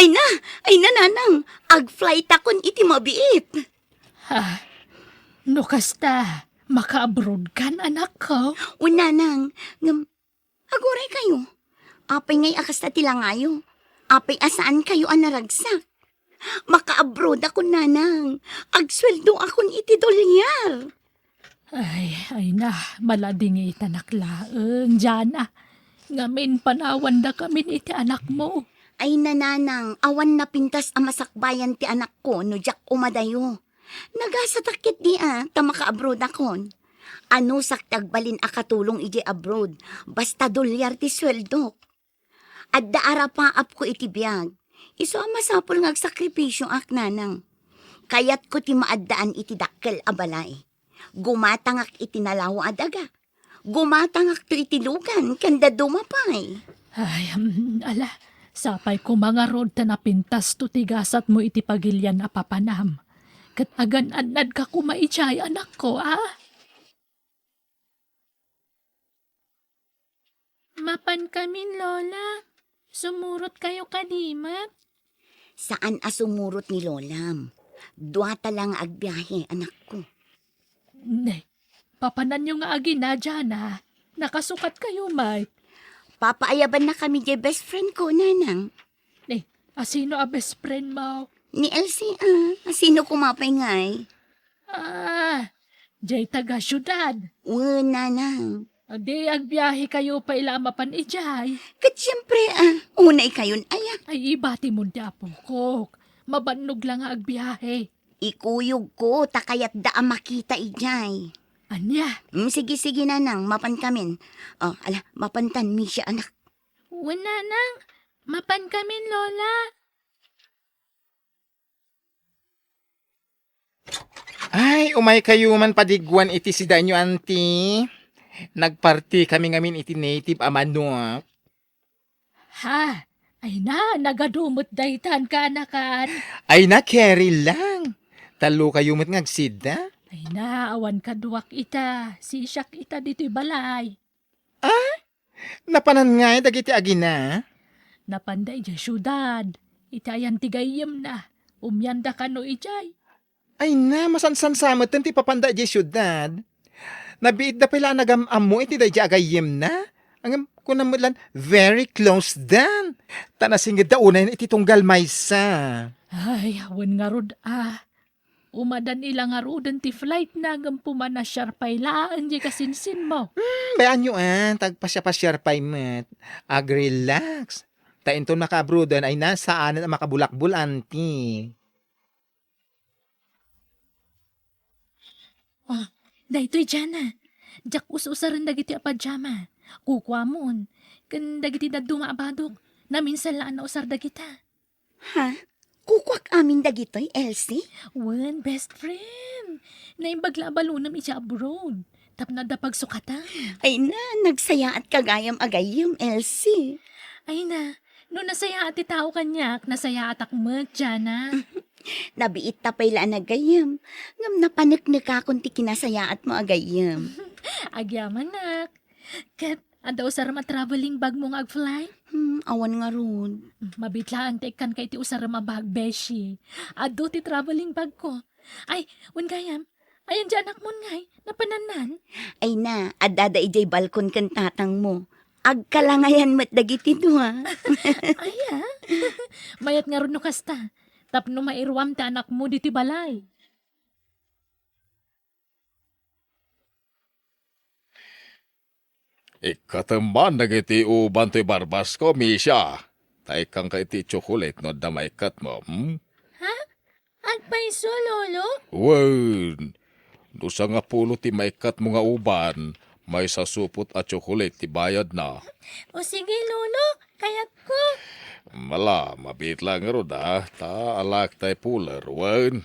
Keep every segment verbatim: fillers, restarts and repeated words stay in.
Ay na, ay na, nanang, agflightakon iti mabiit. Ha? No kasta, maka-abroad kan, anakko? O, nanang, ngem, aguray kayo. Apay ngay a kasta ti langayo? Apay a saan kayo a naragsak? Maka-abroad akon, nanang. Agsueldo akon iti dolyar. Ay, ay na, maladingitanak laeng, Jana. Ngamin, panawandakamin iti anakmo. Ay na, nanang, awan napintas a masakbayan ti anakko no diak umadayo. Nagasatak ketdi a, ta maka-abroad akon. Anusak ti agbalin a katulong idiay abroad, basta dolyar ti sueldok. Adda arapaapko iti biag. Isu a masapul nga agsakripisioak, nanang. Kayatko ti maaddaan iti dakkel a balay. Gumatangak iti nalawa a daga. Gumatangakto iti lugan ken dadduma pay. Ay, hmm, ala, sapay koma ngarud ta napintasto ti gasatmo iti pagilian a papanam. Ket agan-annadka koma idiay, anakko, a? Mapankamin, Lola. Sumurotkayo kadi met? Saan a sumurot ni Lolam. Duata la nga agbiahe, anakko. Ne, papananyo nga agina, Jana. Nakasukatkayo met. Papaayabannakami diay best friend ko, nanang. Ne, asino a best friend mo? Ni Elsie, a. Asino koma pay ngay? Ah, diay taga-siudad. Wen, nanang. Adi, agbiahekayo pay la a mapan idiay. Ket siempre, a, unay kayon aya. Ay, ibatimon ti apokok. Mabannog la nga agbiahe. Ikuyogko, ta kayatda a makita idiay. Ania? Mm, sige, sige, nanang, mapankamin. O, ala, mapantan, Misha, anak. Wen, nanang, mapankamin, Lola. Ay, umaykayo man padigwan iti sidaenyo, anti. Nagpartikami ngamin iti native a manok. Ha? Ay na, nagadu met daytan, kaanakan. Ay na, carry lang. Tallokayo met nga agsida. Ay na, awan kaduak ita. Sisiak ita ditoy balay. Ah? Napanan ngay dagiti agina? Napanda idiay siudad. Iti ayan ti gayyemna. Umyanda kano idiay. Ay na, masansansa met ti papanda idiay siudad. Nabiitda pay la a nagam-ammo iti daydiay a gayyemna. Ngem kunam met lan, very close dan. Ta nasingedda unay iti tunggal maysa. Ay, awan ngarud a. Umadan ila ngaruden ti flightna ngem pumanasiar pay laeng diay kasinsinmo. Hmm, bayaanyo a, ta agpasiapasiar pay met. Agrelax. Ta inton makaabroaden ay na, saanen a makabulakbul, anti. Oh, daytoy, Jana. Diak us-usaren dagiti a pajama. Kukuamon. Ken dagiti dadduma a badok. Naminsan la a nausar dagita. Ha? Kukuak amin dagitoy, Elsie? Wen, best friend. Naimbag la a balonem idiay abroad. Tapno adda pagsukatan. Ay na, nagsayaatka gayam a gayyem, Elsie. Ay na, no nasayaat ti tao kaniak, nasayaatak met, Jana. Nabiitta pay la a naggayyem. Ngem napaneknekakon ti kinasayaatmo a gayyem. Agyamanak. Ket adda usarem a traveling bagmo nga agfly? Hmm, awan ngarud. Hmm, mabiit laeng ta ikkanka iti usarem a bag, beshi. Adu ti traveling bagko. Ay, wen gayam, ayan diay anakmon ngay? Napanannan? Ay na, addada idiay balkon ken tatangmo. Agkalangayan met dagiti dua. Aya? Mayat ngarud no kasta. Tapno mairuam ti anakmo ditoy balay. Ikkatem man dagiti uban toy barbasko, Misha. Ta ikkanka iti tsokolit no adda maikkatmo, hmm? Ha? Agpayso, Lolo? Wen, no sangapulo ti maikkatmo nga uban, maysa supot a tsokolit ti bayadna. O sige, Lolo, kayatko. Mala, mabiit la ngarud, a, ta alaek tay puler, wen.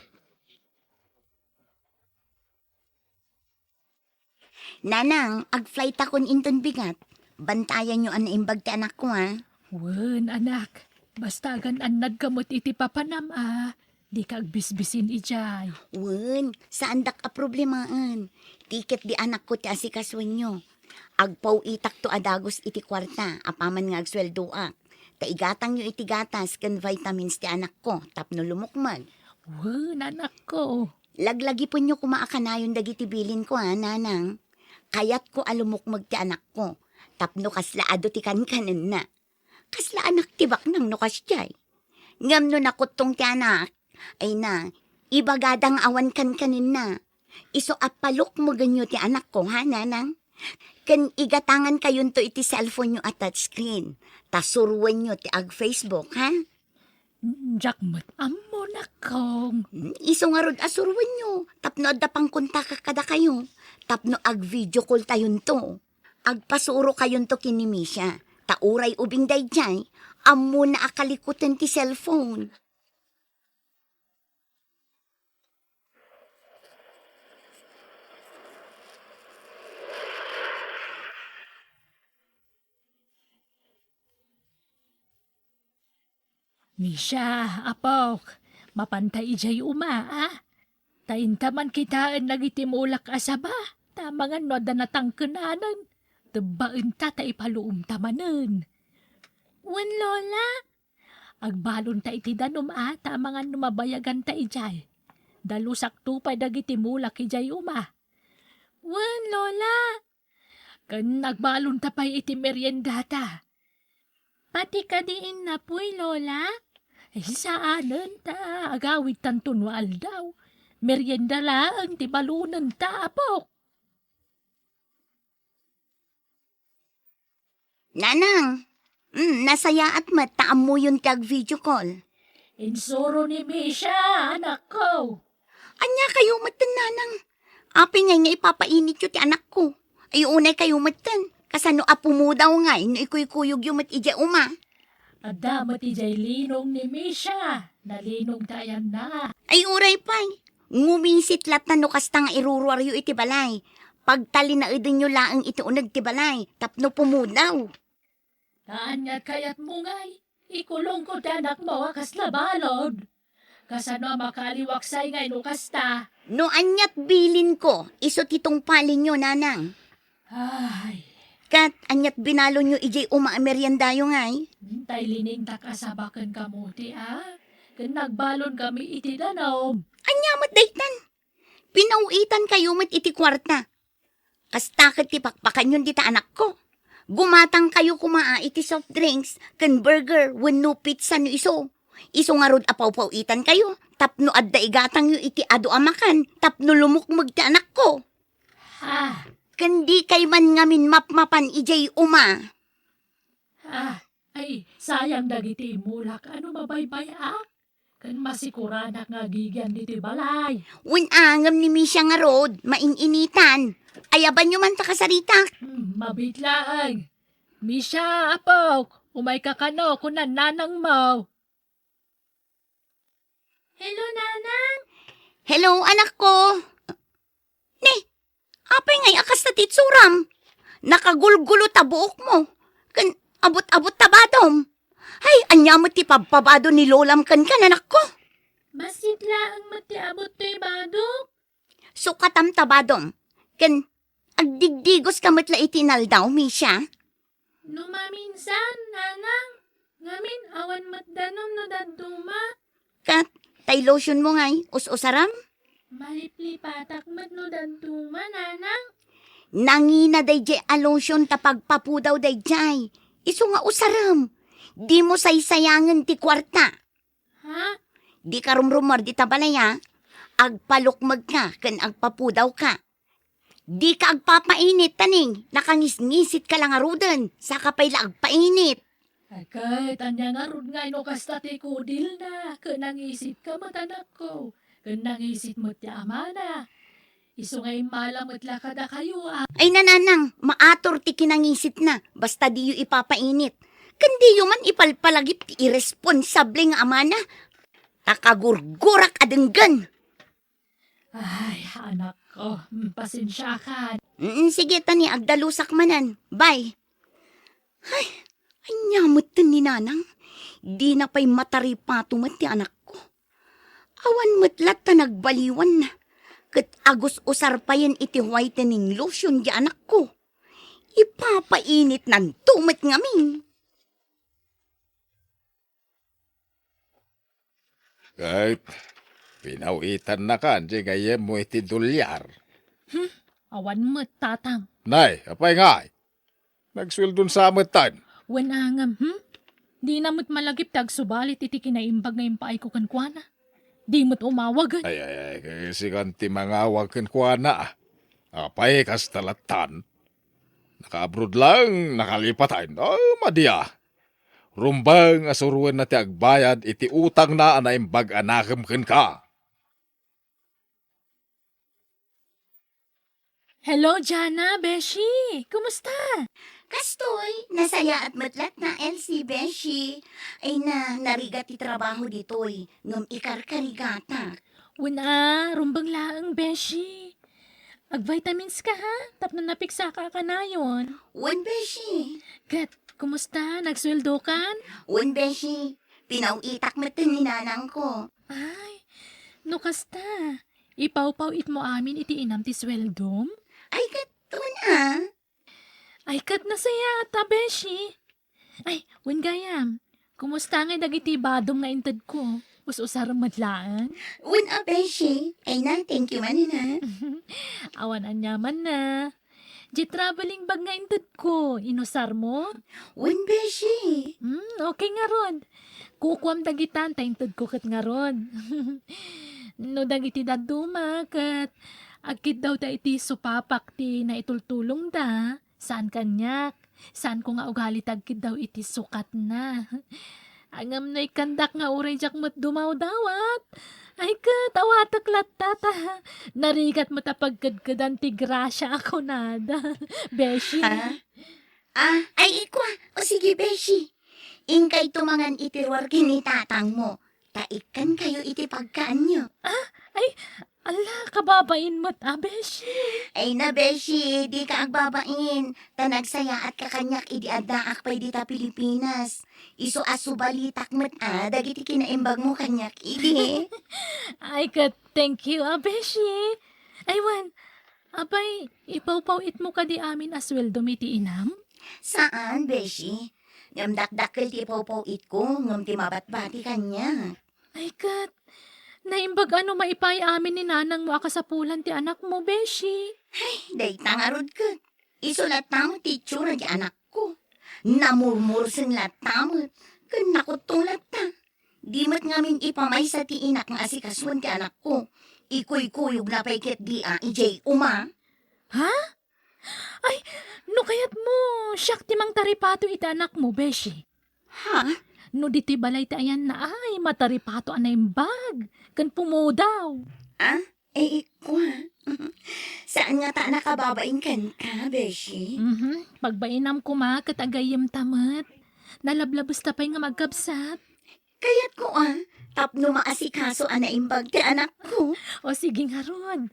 Nanang, agflightakon inton bigat. Bantayanyo a naimbag ti anakko, a. Wen, anak. Basta agan-annadka met iti papanam, a. Dika agbisbisin idiay. Wen, saandak a problemaen. Ti ketdi anakko ti asikasoenyo. Agpaw-itakto a dagus iti kuarta, apaman nga agsueldoak. Ta igatangyo iti gatas ken vitamins ti anakko tapno lumukmeg. Wen, anakko. Laglagipenyo koma a kanayon dagiti bilinko, a, nanang. Kayatko a lumukmeg ti anakko tapno kasla adu ti kankanenna. Kasla anak ti baknang no kasdiay. Ngem no nakuttong ti anak, ay na, ibagada nga awan kankanenna. Isu a palukmegenyo ti anakko, ha, nanang? Ken igatangankayonto iti cellphone-yo a touchscreen, ta suruenyo ti ag-Facebook, ha? Diak met ammo, nakkong. Hmm, isu ngarud a suruenyo, tapno adda pangkontakak kadakayo, tapno ag-video call-tayonto. Agpasurokayonto ken ni Misha, ta uray ubing daydiay, ammona a kalikutan ti cellphone. Misha, apok, mapanta idiay uma, a? Ta inta man kitaen dagiti mulak a saba, ta amangan no adda natangkenanen. Tebbaenta ta ipaluomta manen. Wen, Lola. Agbalonta iti danum, a, ta amangan no mabayaganta idiay. Dalusakto pay dagiti mulak idiay uma. Wen, Lola. Ken agbalonta pay iti meriendata. Pati kadi innapoy, Lola? Ay, saanen ta agawidtanto no aldaw. Merienda laeng ti balonenta, apok. Nanang, mm, nasayaat met ta ammoyon ti ag-video call. Insuro ni Misha, anakko. Ania kayo metten, nanang? Apay ngay nga ipapainityo ti anakko? Ay, unay kayo metten. Kasano a pumudaw ngay no ikuykuyogyo met idiay uma? Adda met idiay linong ni Misha. Nalinong ti ayanna. Ay, uray pay. Ngumisit latta no kasta nga iruruaryo iti balay. Pagtalinaedenyo laeng iti uneg ti balay tapno pumudaw. Ta aniat kayatmo ngay? Ikulongko ti anakmo a kasla balud. Kasano a makaaliwaksay ngay no kasta? No aniat bilinko, isu ti tungpalenyo, nanang. Ay. Ket aniat binalonyo idiay uma a meriendayo ngay? Tay liningtak a saba ken kamote, a? Ken nagbalon kami iti danum. Ania met daytan? Pinaw-itankayo met iti kuarta. Kasta ket ti pakpakanyon dita anakko. Gumatangkayo koma a iti soft drinks ken burger wenno pizza no isu. Isu ngarud a pawpaw-itankayo tapno adda igatangyo iti adu a makan tapno lumukmeg ti anakko. Ah. Ken dikay man ngamin mapmapan idiay uma. Ah, ay, sayang dagiti immulak a no mabaybay-ak. Ken masikuranak nga agigian ditoy balay. Wen a, ngem ni Misha ngarud, main-initan. Ayabanyo man ta kasaritak. Hmm, mabiit laeng. Misha, apok, umayka kano, kunan nanangmo. Hello, Nanang. Hello, anakko. Ni, apay ngay a kasta ti itsuram? Nakagulgulo ta buokmo. Ken abut-abut ta badom. Ay, ania met ti pabpabado ni lolam kenka, anakko? Bassit laeng met ti abut toy badok. Sukatam ta badom. Ken agdigdigoska met la iti inaldaw, Misha. No maminsan, nanang, ngamin awan met danum no dadduma. Ket tay lotionmo ngay, us-usaram? Maliplipatak met no dadduma, nanang. Nangina daydiay a lotion ta pagpapudaw daydiay. Isu nga usarem. Dimo saysayangen ti kuarta. Ha? Dika rumrumuar dita balay, a. Agpalukmegka ken agpapudawka. Dika agpapainit, taning, nakangisngisitka la ngaruden, saka pay la agpainit. Ay, ket ania ngarud ngay no kasta ti kudilna, ket nangisitka met, anakko, ket nangisit met ti amana. Isu nga immala met la kadakayo, a. Ay, nanang, maator ti kinangisitna, basta diyo ipapainit. Ken diyo man ipalpalagip ti irresponsable nga amana. Ta kagurgurak a denggen. Ay, anakko, mm, pasensiakan. Mm, sige, tani, agdalusak manen. Bye. Ay, ania metten ni nanang? Dina pay mataripato met ti anakko. Awan met latta nagbaliwanna. Ket agus-usar payen iti whitening lotion ti anakko. Ipapainitnanto met ngamin. Ket pinaw-itannakan diay gayyemmo iti dolyar. Hmm, awan met, Tatang. Nay, apay ngay? Nagsueldon sa metten. Wen a ngem, hmm? Dina met malagip ti agsubalit iti kinaimbag nga impaayko kenkuana. Di met umawagen. Ay, ay, ay, sikan ti mangawag kenkuana. Apay kasta lattan? Naka-abroad lang, nakalipatan. Oh, madi a. Rumbeng a suroenna ti agbayad iti utangna a naimbag a nakem kenka. Hello, Jana, beshi. Kumusta? Kastoy, nasayaat met latta, Elsie, beshi. Ay na, narigat ti trabaho ditoy, ngem ikarkarigatak. Wen a, rumbeng laeng, beshi. Ag-vitamins ka, ha? Tapno napiksaka a kanayon. Wen, beshi. Ket, kumusta? Nagsueldokan? Wen, beshi. Pinaw-itak met ni nanangko. Ay, no kasta, ipawpaw-itmo amin iti inam ti sueldom? Ay, ket, wen a. Ay, ket nasayaat a, beshi. Ay, wen gayam, kumusta ngay dagiti badom nga intedko? Us-usarem met laeng? Wen a, beshi. Ay na, thank you manen a. Awan aniamanna. Di traveling bag nga intedko, inusarmo? Wen, beshi. Hmm, okay ngarud. Kukuam dagitan ta intedko ket ngarud. No dagiti dadduma ket agkiddawda iti supapak ti naitultulongda, saan kaniak. Saanko nga ugali ti agkiddaw iti sukatna. Ngem no ikkandak nga uray diak met dumawdawat, ay ket awatek latta ta narigat met a pagkedkedan ti grasia a kunada, beshi. Ha? Ah, ay ikua. O sige, beshi. Inkayto mangan iti ruar ken ni tatangmo, ta ikkankayo iti pagkaanyo. Ah, ay, ala, kababain met a, beshi. Ay na, beshi, dika agbabain, ta nagsayaatka kaniak idi addaak pay dita Pilipinas. Isu a subalitak met a dagiti kinaimbagmo kaniak idi. Ay, ket thank you a, beshi. Ay, wen, apay, ipawpaw-itmo kadi amin a sueldom iti inam? Saan, beshi. Ngem dakdakkel ti ipawpaw-itko, ngem ti mabatbati kaniak. Ay, ket, naimbag a no maipaay amin ni nanangmo a kasapulan ti anakmo, beshi. Ay, dayta ngarud ket. Isu latta met ti itsura ti anakko. Namurmurseng latta met, ken nakuttong latta. Di met ngamin ipamaysa ti inak nga asikasoen ti anakko. Ikuykuyogna pay ketdi a idiay uma. Ha? Ay, no kayatmo, siak ti mangtaripato iti anakmo, beshi. Ha? No ditoy balay ti ayanna ay, mataripato a naimbag, ken pumudaw. Ah? Eh, ikua. Saan ngata a nakababain kenka, beshi? Mhm. Pagbainam koma ket agayyemta met. Nalablabesta pay nga agkabsat. Kayatko a, tapno maasikaso a naimbag ti anakko. O sige ngarud.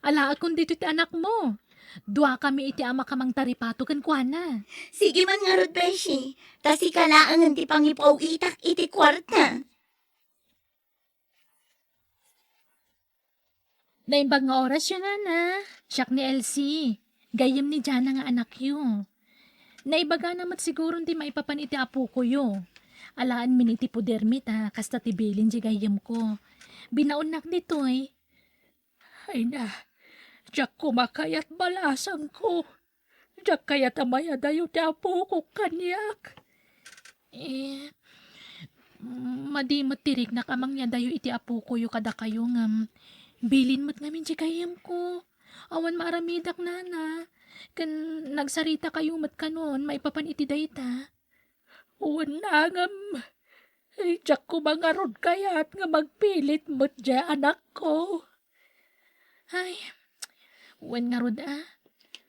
Alaekon ditoy ti anakmo. Duakami iti ama a mangtaripato kenkuana. Sige man ngarud, beshi. Ta sika laengen ti pangipaw-itak iti kuarta. Naimbag nga orasyo, nana. Siak ni Elsie. Gayyem ni Jana nga anakyo. Naibagana met siguron ti maipapan iti apokoyo. Alaenmin iti podermi ta kasta ti bilin diay gayyemko. Binaonnak ditoy. Ay na, diak koma kayat balasangko. Diak kayat a mayadayo ti apokok kaniak. Eh, madi met ti riknak a mangyadayo iti apokoyo kadakayo ngem bilin met ngamin diay gayyemko. Awan maaramidak, nana. Ken nagsaritakayo met kanon maipapan iti dayta. Wen, ngem, diak koma ngarud kayat nga magpilit met diay anakko. Ay, wen ngarud a.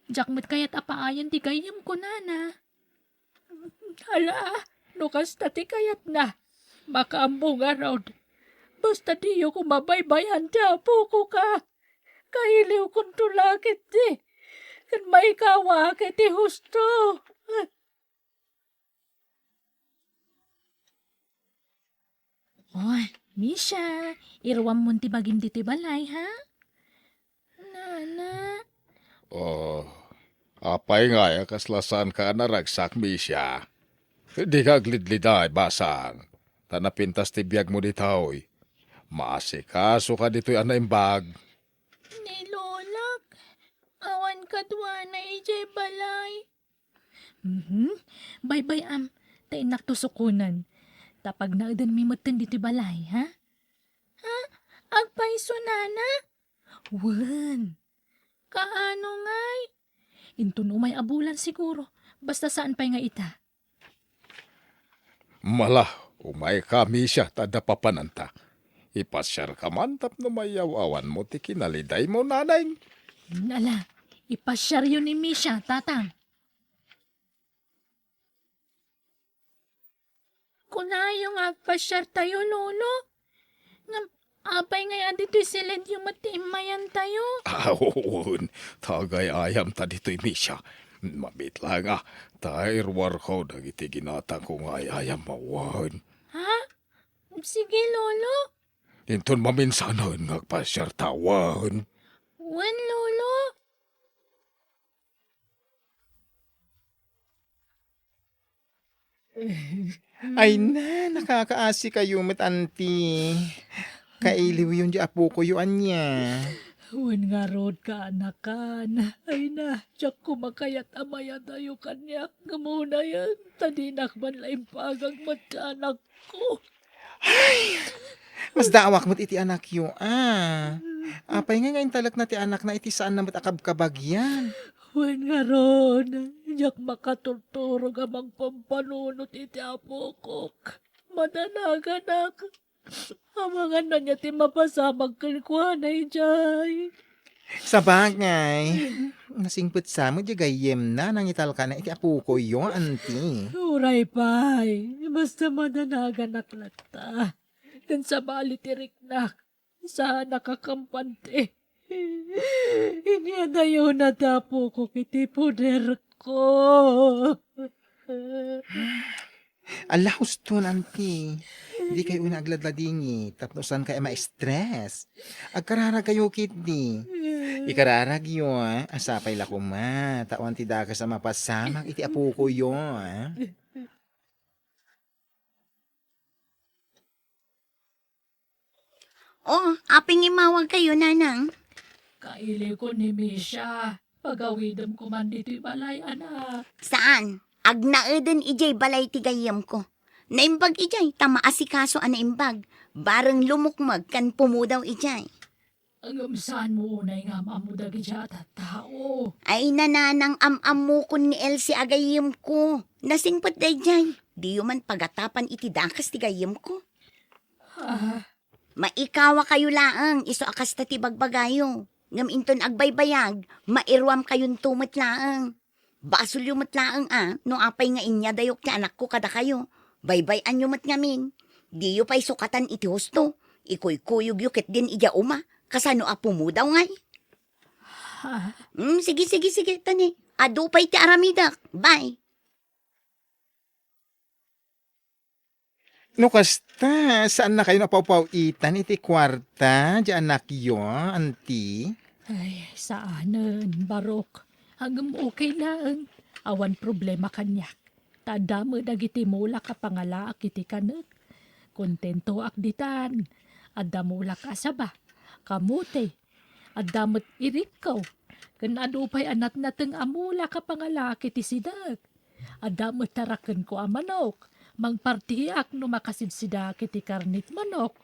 Diak met kayat a paayen ti gayyemko, nana. Ala, no kasta ti kayatna, makaammo ngarud. Basta diyo koma baybayan ti apokok a. Kailiwkonto la ketdi, ken maikawak iti husto. Oh, Misha, iruammon ti bagim ditoy balay, ha? Nana. Oh, apay ngay a kasla saanka a naragsak, Misha? Dika aglidliday, basang, ta napintas ti biagmo ditoy. Maasikasoka ditoy a naimbag. Ni Lolak, awan kaduana idiay balay. Mhm. Baybay-am, ta innak to sukonen. Ta pagnaedenmi metten ditoy balay, ha? Ha? Agpayso, nana? Wen. Kaano ngay? Inton umay a bulan siguro, basta saan pay nga ita. Mala, umayka, Misha, ta adda papananta. Ipasiarka man tapno mayaw-awanmo ti kinalidaymo, nanay. Ala, ipasiaryo ni Misha, tatang. Kunayo nga agpasiartayo, Lolo. Ngem apay ngay a ditoy siledyo met ti immayantayo? Awan, ta agay-ayamta ditoy, Misha. Mabiit laeng a, ta iruarko dagiti ginatangko nga ay-ayam awan. Ha? Sige, Lolo. Inton maminsanen nga agpasiarta awan. Wen, Lolo. Ay na, nakakaasikayo met, anti. Kailiwyon di apokoyo, ania? Wen ngarud, kaanakan. Ay na, diak koma kayat a mayadayo kaniak. Ngem unayen, ta dinak man la impaagag met ti anakko. Ay, masdaawak met iti anakyo, a. Apay nga nga intalekna ti anakna iti saanna met a kabkabagyan? Wen ngarud, diak makaturturog a mangpampanunot iti apokok. Madanaganak. Amangan ania ti mapasamak kenkuana idiay. Sabagay, nasingpet sa met di gayyemna nangitalkana iti apokoyo, anti. Uray pay, basta madanaganak latta. Ken sabali ti riknak, saan a kakampante. Inyadayona ti apokok iti poderko. Ala, huston, anti. Dikay unay agladladingit tapno saankay a ma-stress. Agkararagkayo ketdi. Ikararagyo, a, sapay la koma, ta awan ti dakes a mapasamak iti apokoyo, a. Oh, apay nga immawagkayo, nanang? Kailiwko ni Misha. Pagawidem koman ditoy balay, anak. Saan? Agnaeden idiay balay ti gayyemko. Naimbag idiay, ta maasikaso a naimbag. Bareng lumukmeg ken pumudaw idiay. Ngem saanmo unay nga am-ammo dagiti a tattao? Ay, nanang, am-ammokon ni Elsie a gayyemko. Nasingpet daydiay. Diyo man pagatapan iti dakes ti gayyemko. Ah. Maikawakayo laeng, isu a kasta ti bagbagayo. Ngem inton agbaybayag, mairuamkayonto met laeng. Basolyo met laeng a, no apay nga inyadayok ti anakko kadakayo. Baybay-anyo met ngamin. Diyo pay sukatan iti husto. Ikuykuyogyo ketdin idiay uma. Kasano a pumudaw ngay? Ah. Hmm, sige, sige, sige, tani. Adu pay ti aramidek. Bye. No kasta, saannakayon a pawpaw-itan iti kuarta, di anakyo, anti? Ay, saanen, Barok. Ngem okay laeng. Awan problema kaniak. Ta adda met dagiti mulak a pangalaak iti kanek. Kontentoak ditan. Adda mulak a saba, kamote. Adda met irikko. Ken adu pay a natnateng a mulak a pangalaak iti sidek. Adda met tarakenko a manok. Mangpartiak no makasidsidaak iti karnit manok.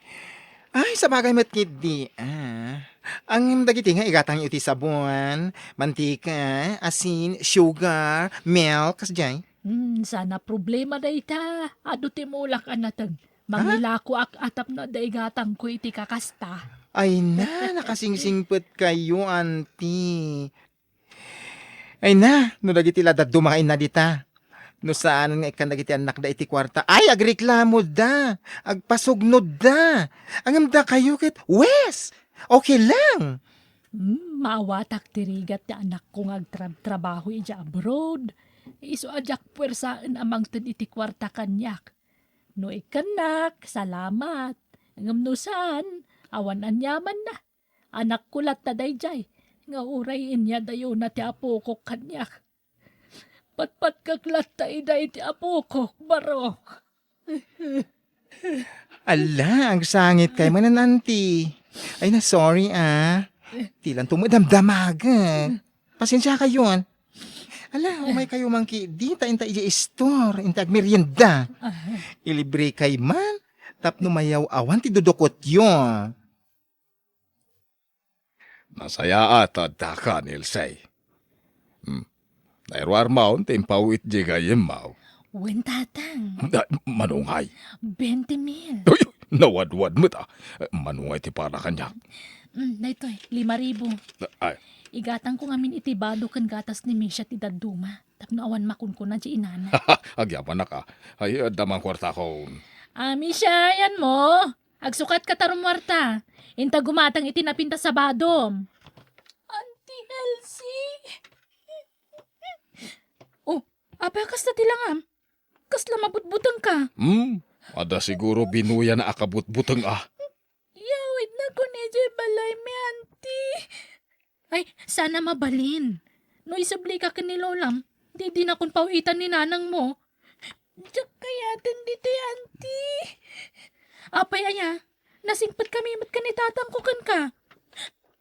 Ay, sabagay met ketdi, a. Ngem dagiti nga igatangyo iti sabon, mantika, asin, sugar, milk, kasdiay? Hmm, saan a problema dayta. Adu ti mulak a nateng. Ha? Mangilakoak a tapno adda igatangko iti kakasta. Ay na, nakasingsingpetkayo, anti. Ay na, no dagiti la dadduma nga inna dita. No saanen nga ikkan dagiti annakda iti kuarta, ay, agreklamoda, agpasugnodda. Ngem dakayo ket, wes! Okay lang. Hmm, maawatak ti rigat ti anakko nga agtrabtrabaho idiay abroad. Isu a diak puersaen a mangted iti kuarta kaniak. No ikkannak, salamat. Ngem no saan, awan aniamanna. Anakko latta daydiay, nga uray inyadayona ti apokok kaniak. Patpatkek latta ida iti apokok, Barok. Ala, agsangitkay manen, Auntie. Ay na, sorry, ah. Dilanto met damdamagek. Pasensiakayon. Ala, umaykayo man ketdi ta inta idiay istor, inta agmerienda. Ilibrekay man, tapno mayaw-awan ti dudukotyo. Nasayaat ta addakan, Ilse. Hmm. Nairuarmon ti impaw-it diay gayyemmo. Wen, Tatang. Ah, mano ngay? Bente mil. Uy, nawadwad met, ah. Mano ngay ti para kaniak? Hmm, daytoy, lima ribu. Ay. Igatangko ngamin iti bado ken gatas ni Misha ti dadduma, tapno awan makunkuna diay inana. Agyamanak, ah. Ay, adda man kuartakon. Ah, Misha, ayanmo. Agsukatka ta rummuarta. Inta gumatang iti napintas a badom. Auntie Elsie. Oh, apay a kasta ti langam? Kasla mabutbutengka? Hmm, adda siguro binuyana a kabutbuteng, ah. Iyawidnakon idiay balaymi, Auntie. Ay, saan a mabalin. No isublika ken ni Lolam, didinakon paw-itan ni nanangmo. Diak kayaten ditoy, Auntie. Apay aya, nasingpetkami met ken ni tatangko kenka.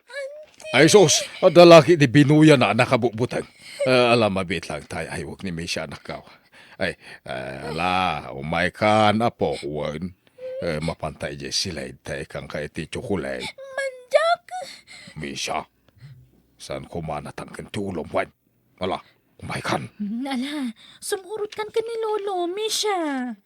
Auntie. Ay sus, adda la ketdi binuyana a nakabutbuteng. Eh, ala, mabiit lang tay, ay, wen ni Misha, anakko. Ay, eh, ala, umaykan, apo, wen. Eh, mapanta idiay siled, ta ikanka iti tsokolate. Mandiak! Misha, saan koma natangken ti ulom, wen? Ala, umaykan. Mm, ala, sumurotkan ken ni Lolo, Misha.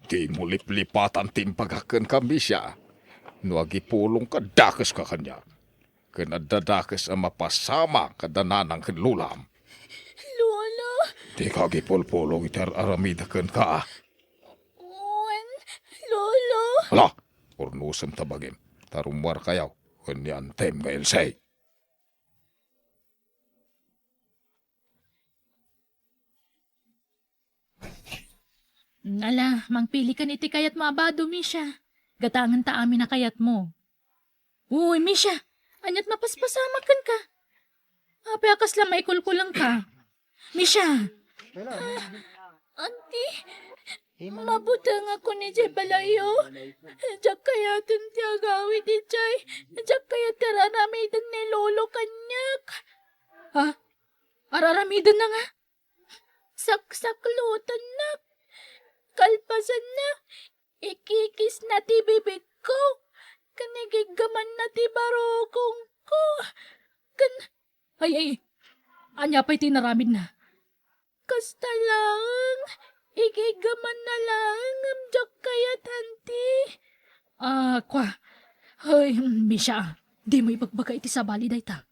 Dimo liplipatan ti imbagak kenka, Misha. No agipulongka, dakeska kaniak. Ken adda dakes a mapasamak kada nanang ken lolam. Lolo! Dika agipulpulong iti ar-aramidek kenka, a. Wen, Lolo. Ala, urnosem ta bagim. Ta rummuarkayo ken ni Antem nga Ilse. Ala, mangpilikan iti kayatmo a bado, Misha. Gatangenta amin a kayatmo. Uy, Misha, aniat mapaspasamak kenka? Apay a kasla maikulkulengka? Misha! Ah, Auntie, mabutengakon idiay balayyo. Diak kayaten ti agawid idiay. Diak kayat ti ar-aramiden ni Lolo kaniak. Ha? Ar-aramidenna nga? Saksaklotennak. Kalpasanna, ikikisna ti bibigko. Ken igiggamanna ti barukongko. Ken Ay, ay, ania pay ti inaramidna? Kasta laeng, igiggamanna laeng ngem diak kayat, Auntie. Ah, kua. Ay, Misha, dimo ibagbaga iti sabali dayta.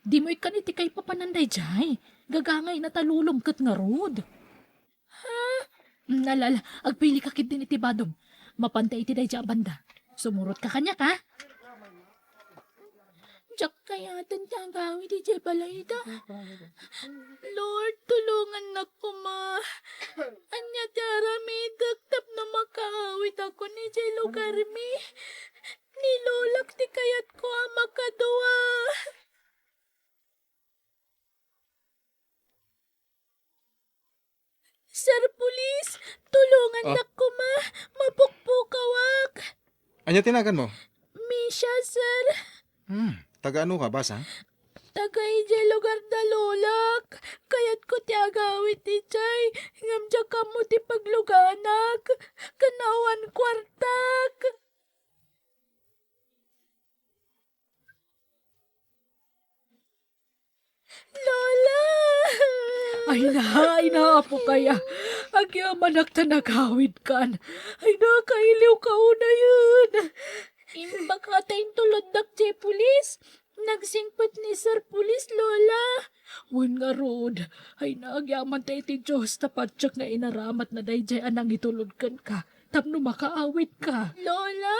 Dimo ikkan iti kaipapanan daydiay. Gagangayna ta Lolom ket ngarud. Ha? Mm, ala, ala, agpilika ketdin iti badom. Mapanta iti daydiay a banda. Sumurotka kaniak, ha? Diak kayaten ti agawid idiay balayda. Lord, tulongannak koma. Ania ti aramidek tapno makaawidakon idiay lugarmi? Ni Lolak ti kayatko a makadua. Sir Police, tulongannak koma, mapukpukawak. Ania ti naganmo? Misha, sir. Hmm, taga ano ka, basa? Taga idiay lugar da Lolak. Kayatko ti agawid idiay, ngem diak ammo ti pagluganak. Ken awan kuartak. Lola! Ay na, ay na, apo kaya. Agyamanak ta nagawidkan. Ay na, kailiwka unayen. Imbag ta intuloddak ti pulis. Nagsingpet ni Sir Pulis, Lola. Wen ngarud, ay na, agyaman ta iti Dios ta patiek nga inaramatna daydiay a nangitulod kenka tapno makaawidka. Lola,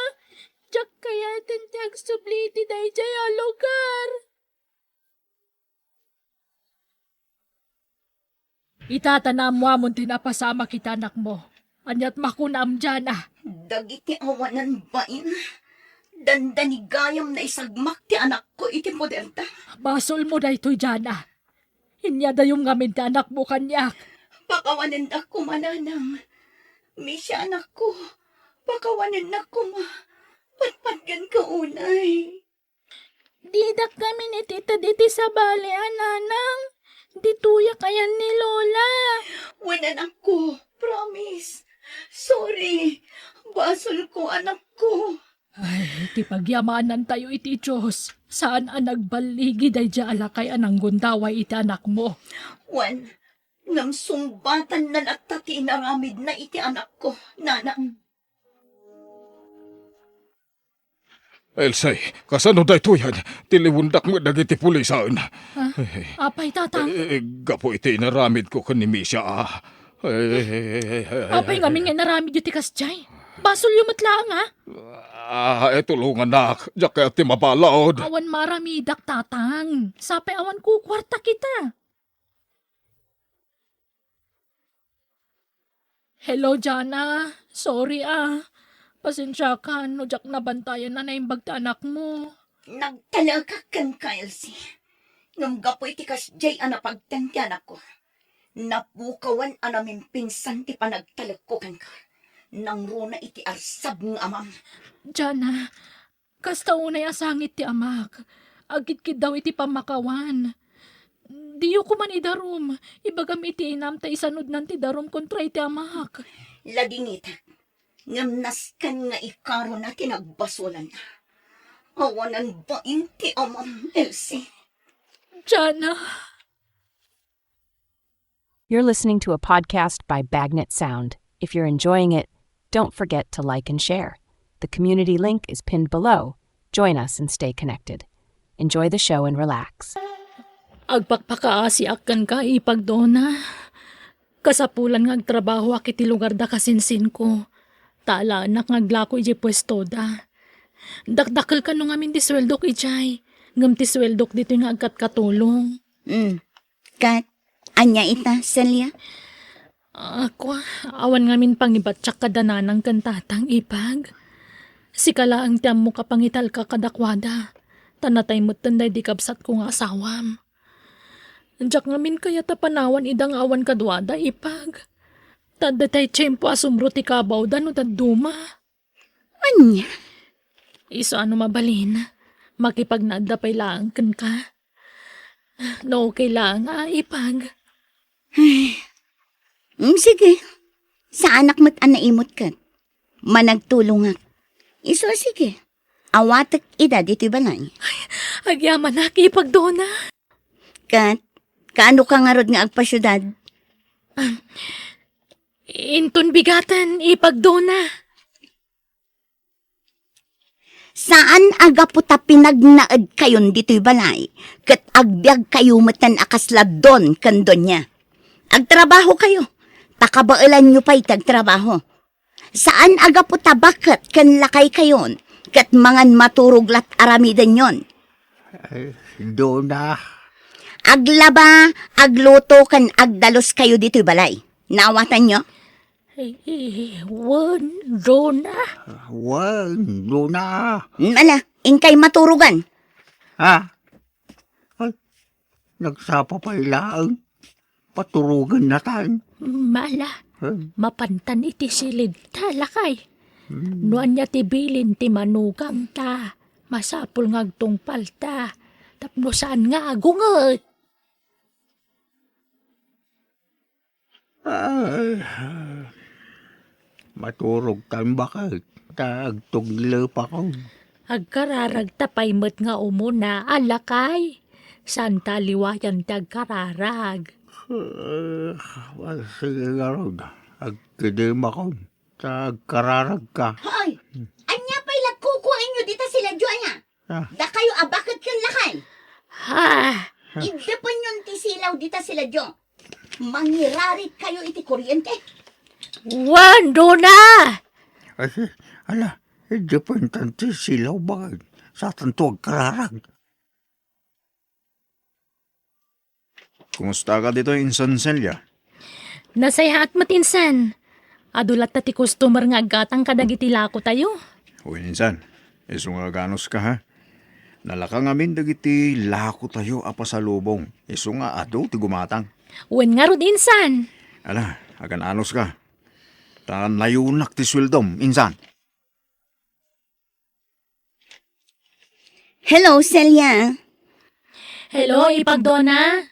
diak kayaten ti agsubli iti daydiay a lugar. Ita ta naammoamon ti napasamak iti anakmo. Aniat makunam, Jana? Dagiti awanan bain, dandanigayam naisagmak ti anakko iti poderda. Basolmo daytoy, Jana. Inyadayom ngamin ti anakmo kaniak. Pakawanennak koma, nanang. Misia, anakko, pakawanennak koma. Patpatgenka unay. Didak ngamin iti ted iti sabali a, nanang. Ditoyak ayan ni Lola. Wen, anakko, promise. Sorry. Basolko, anakko. Ay, ti pagyamanantayo iti Dios, saan a nagballigi daydiay a lakay a nanggundaway iti anakmo. Wen, ngem sungbatanna latta ti inaramidna iti anakko, nanang. Elsie, kasano daytoyen? Tiliwendak met dagiti pulisan. Ha? Apay, Tatang? Eh, gapu iti inaramidko ken ni Misia, a. Eh, Apay ngamin nga inaramidyo ti kasdiay? Basolyo met laeng, a. Ah, eh, tulongannak. Diak kayat ti mabalud. Awan maaramidak, Tatang. Sapay awan kukuarta kita. Hello, Jana. Sorry, a. Pasensiakan no diak nabantayan a naimbag ti anakmo. Nagtalekak kenka, Elsie. Ngem gapu iti kasdiay a napagteng ti anakko, napukawan a namimpinsan ti panagtalekko kenka. Nangruna iti arsab nga amam. Jana, kasta unay a sangit ti amak. Agkitkiddaw iti pammakawan. Diyo koman idarum. Ibagam iti inam ta isanudnan ti darum kontra iti amak. Ladingitak. Ngem nasken nga ikarona ti nagbasolanna. Awanan bain ti amam, Elsie. Jana. You're listening to a podcast by Bagnet Sound. If you're enjoying it, don't forget to like and share. The community link is pinned below. Join us and stay connected. Enjoy the show and relax. Agpakpakaasiak kenka, Ipag Dona. Kasapulan nga agtrabahoak iti lugarda kasinsinko. Ta alaennak nga aglako idiay puestoda. Dakdakel kano ngamin ti sueldok idiay. Ngem ti sueldok ditoy nga agkatkatulong. Mm. Ket, ania ita, Celia? Ah, kua, awan ngamin pangibatiak kada nanang ken tatang, Ipag. Sika laeng ti ammok a pangitalka kadakuada. Ta natay metten daydi kabsatko nga asawam. Diak ngamin kayat a panawan ida nga awan kaduada, Ipag. Ta adda tay tiempo a sumro ti kabawda no dadduma. Ania? Isu a no mabalin, makipagnaedda pay laeng kenka. No okay laeng, a, Ipag. Ay. Mm, sige. Saanak met a naimut ket. Managtulongak. Isu a sige. Awatek ida ditoy balay. Ay, agyamanak, Ipag Dona. Ket, kaano ka ngarud nga agpasiudad? Ah, inton bigaten, Ipag Dona. Saan a gapu ta pinagnaedkayon ditoy balay, ket agbiagkayo metten a kasla don ken donia. Agtrabahokayo, ta kabaelanyo pay ti agtrabaho. Saan a gapu ta baket ken lakaykayon, ket mangan maturog lat aramidenyon. Eh, Dona. Aglaba, agluto, ken agdaluskayo ditoy balay. Naawatanyo? Eh, eh, wen, Dona. Wen, Dona. Mm, ala, inkay maturogan. Ha? Ay, nagsapa pay laeng. Paturogennatan. Mala, hmm, mapantan iti silidta, lakay. Hmm. No ania ti bilin ti manugangta, masapul nga agtungpalta, tapno saan nga agunget. Ay, maturogtan baket, ta agtuglepakon. Agkararagta pay met nga umuna, a lakay. Saanta a liwayan ti agkararag. Eh, sige ngarud, agkidemakon, ta agkararagka. Hoy! Ania pay la kukuenyo dita silaw, ania? Ah. Dakayo a baket ken lakay. Ha? Iddepenyon ti silaw dita silaw. Mangirarit kayo iti kuryente. Wen, Dona! Ay, ala, iddepentan ti silaw baket. Saanto agkararag. Kumusta ka ditoy, Insan Celia? Nasayaat met, Insan. Adu latta ti customer nga aggatang kadagiti lakotayo. Wen, Insan. Isu nga aganuska, ha? Nalaka ngamin dagiti lakotayo a pasalubong, isu nga adu ti gumatang. Wen ngarud, insan. Ala, agan-anuska. Ta nayunak ti sueldom, insan. Hello, Celia. Hello, Ipag Dona.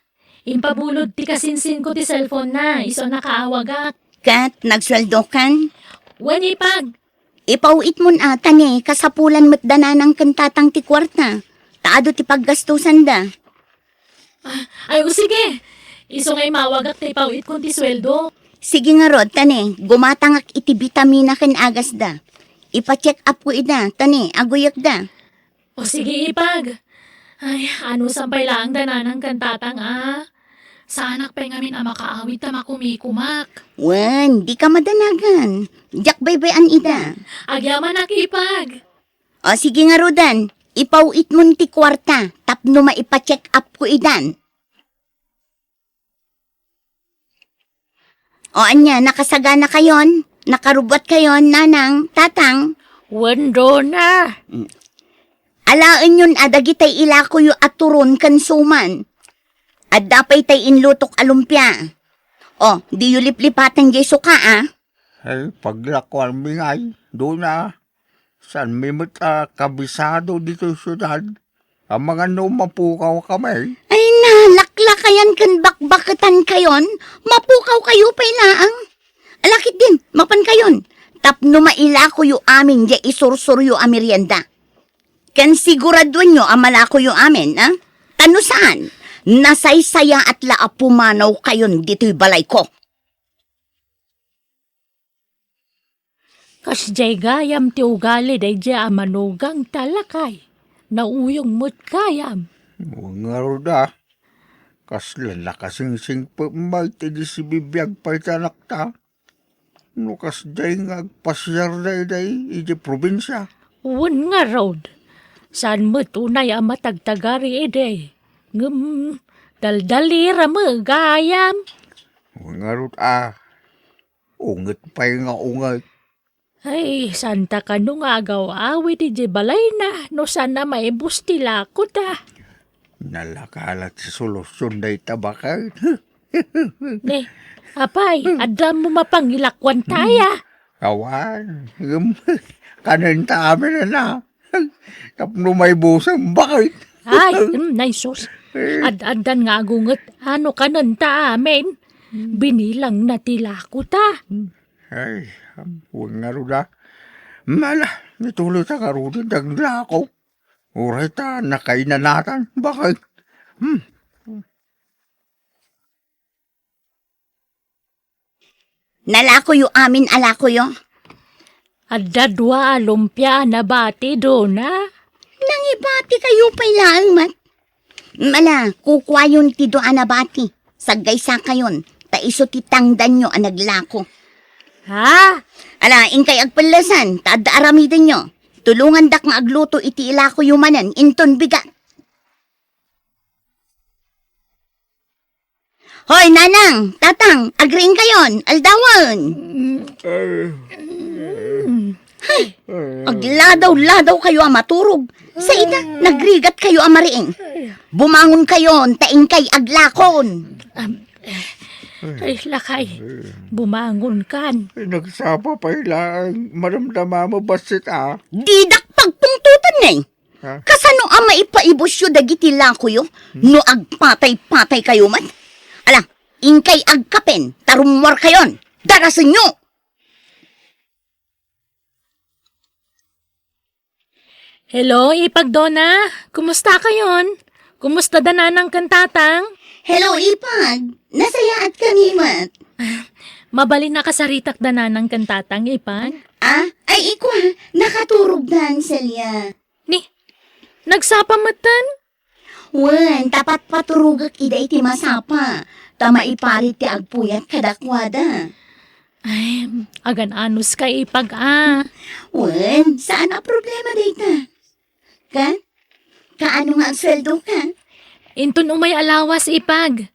Impabulod ti kasinsinko ti cellphone na, isu a nakaawagak. Ket nagsueldokan? Wen, Ipag. Ipaw-itmon a, ta ne, kasapulan met da nanang ken tatang ti kuarta. Ta adu ti paggastusanda. Ah, ay, o sige. Isu nga imawagak ta ipaw-itkon ti sueldo. Sige ngarud, ta ne, gumatangak iti bitamina ken agasda. Ipa-check up ko ida, ta ne, aguyekda. O sige, Ipag. Ay, anusan pay laeng da nanang ken tatang, a? Saanak pay ngamin a makaawid ta makumikumak. Wen, dika madanagan. Diak baybay-an ida. Agyamanak, Ipag. O sige ngaruden, ipaw-itmon ti kuarta tapno maipa-check up ko idan. O ania, nakasaganakayon? Nakarubbotkayon, nanang, tatang? Wen, Dona. Mm. Alaenyon a dagitay ilakoyo a turon ken suman. Adda pay tay inlutok a lumpia. O, diyo liplipaten diay suka, a? Ay, paglakuanmi ngay, Dona. Saanmi met a kabisado ditoy siudad. Amangan no mapukawkami. Ay, nalaklakayan ken bakbaketankayon, mapukawkayo pay laeng. Ala ketdin, mapankayon, tapno mailakoyo amin diay isursuryo a merienda. Ken siguraduenyo a malakoyo amin, a? Ta no saan, nasaysayaat la a pumanawkayon ditoy balayko. Kasdiay gayam ti ugali daydiay a manugang ta, lakay. Nauyong met gayam. Wen ngarud a, kasla nakasingsingpet met idi sibibiag pay ti anakta. No kasdiay nga agpasiarda idiay idiay probinsia. Wen ngarud, saan met unay a matagtagari idi. Ngem, daldalira met gayam. Wen ngarud a, unget pay nga unget. Ay, saanta kano nga agaw-awid idiay balayna no saan a maibus ti lakota. Nalaka la ti solusion dayta baket. Ne, apay, adda mo mapangilakuan ta aya? Awan, ngem, kanenta amin a. Tapno maibusen, baket. Ay, mm, nay sus. Ad-addan nga agunget, ano kanenta amin? Binilang na ti lako ta. Ay, wen ngarud a. Mala, nituloy ta ngaruden ti aglako. Uray ta nakainanatan, baket. Hmm. Nalakoyo amin a lakoyo. Adda dua a lumpia a nabati, Dona. Nangibatikayo pay laeng met. Ala, kukuayon ti dua a nabati. Saggaysakayon, ta isu ti tangdanyo a naglako. Ha? Ala, inkay agpellesan, ta adda aramidenyo. Tulongandak nga agluto iti ilakoyo manen, inton bigat. Hoy, nanang, tatang, agriingkayon, aldawen. Hay, agladaw-ladawkayo a maturog. Sa ita, nagrigatkayo a mariing. Bumangonkayon, ta inkay aglakon. Am, ay, lakay, bumangonkan. Ay, nagsapa pay laeng, madamdama mo, bassit, a. Didak pagpungtotan, ne. Ha? Kasano a maipaibusyo dagiti lakoyo no agpatay-pataykayo met? Ala, inkay agkapen, ta rummuarkayon. Darasenyo! Hello, Ipag Dona. Kumusta kayon? Kumusta da nanang ken tatang? Hello, Ipag. Nasayaat kami met. Mabalin a kasaritak da nanang ken tatang, Ipag? Ah, ay, ikwa, nakaturog da, Celia. Ni, nagsapa metten? Wen, ta patpaturogek ida iti masapa, ta maiparit ti agpuyat kadakuada. Ay, agan-anos ka, Ipag, a. Wen, saan a problema dayta. Ka? Kaano nga agsueldo ka? Inton umay a lawas, Ipag.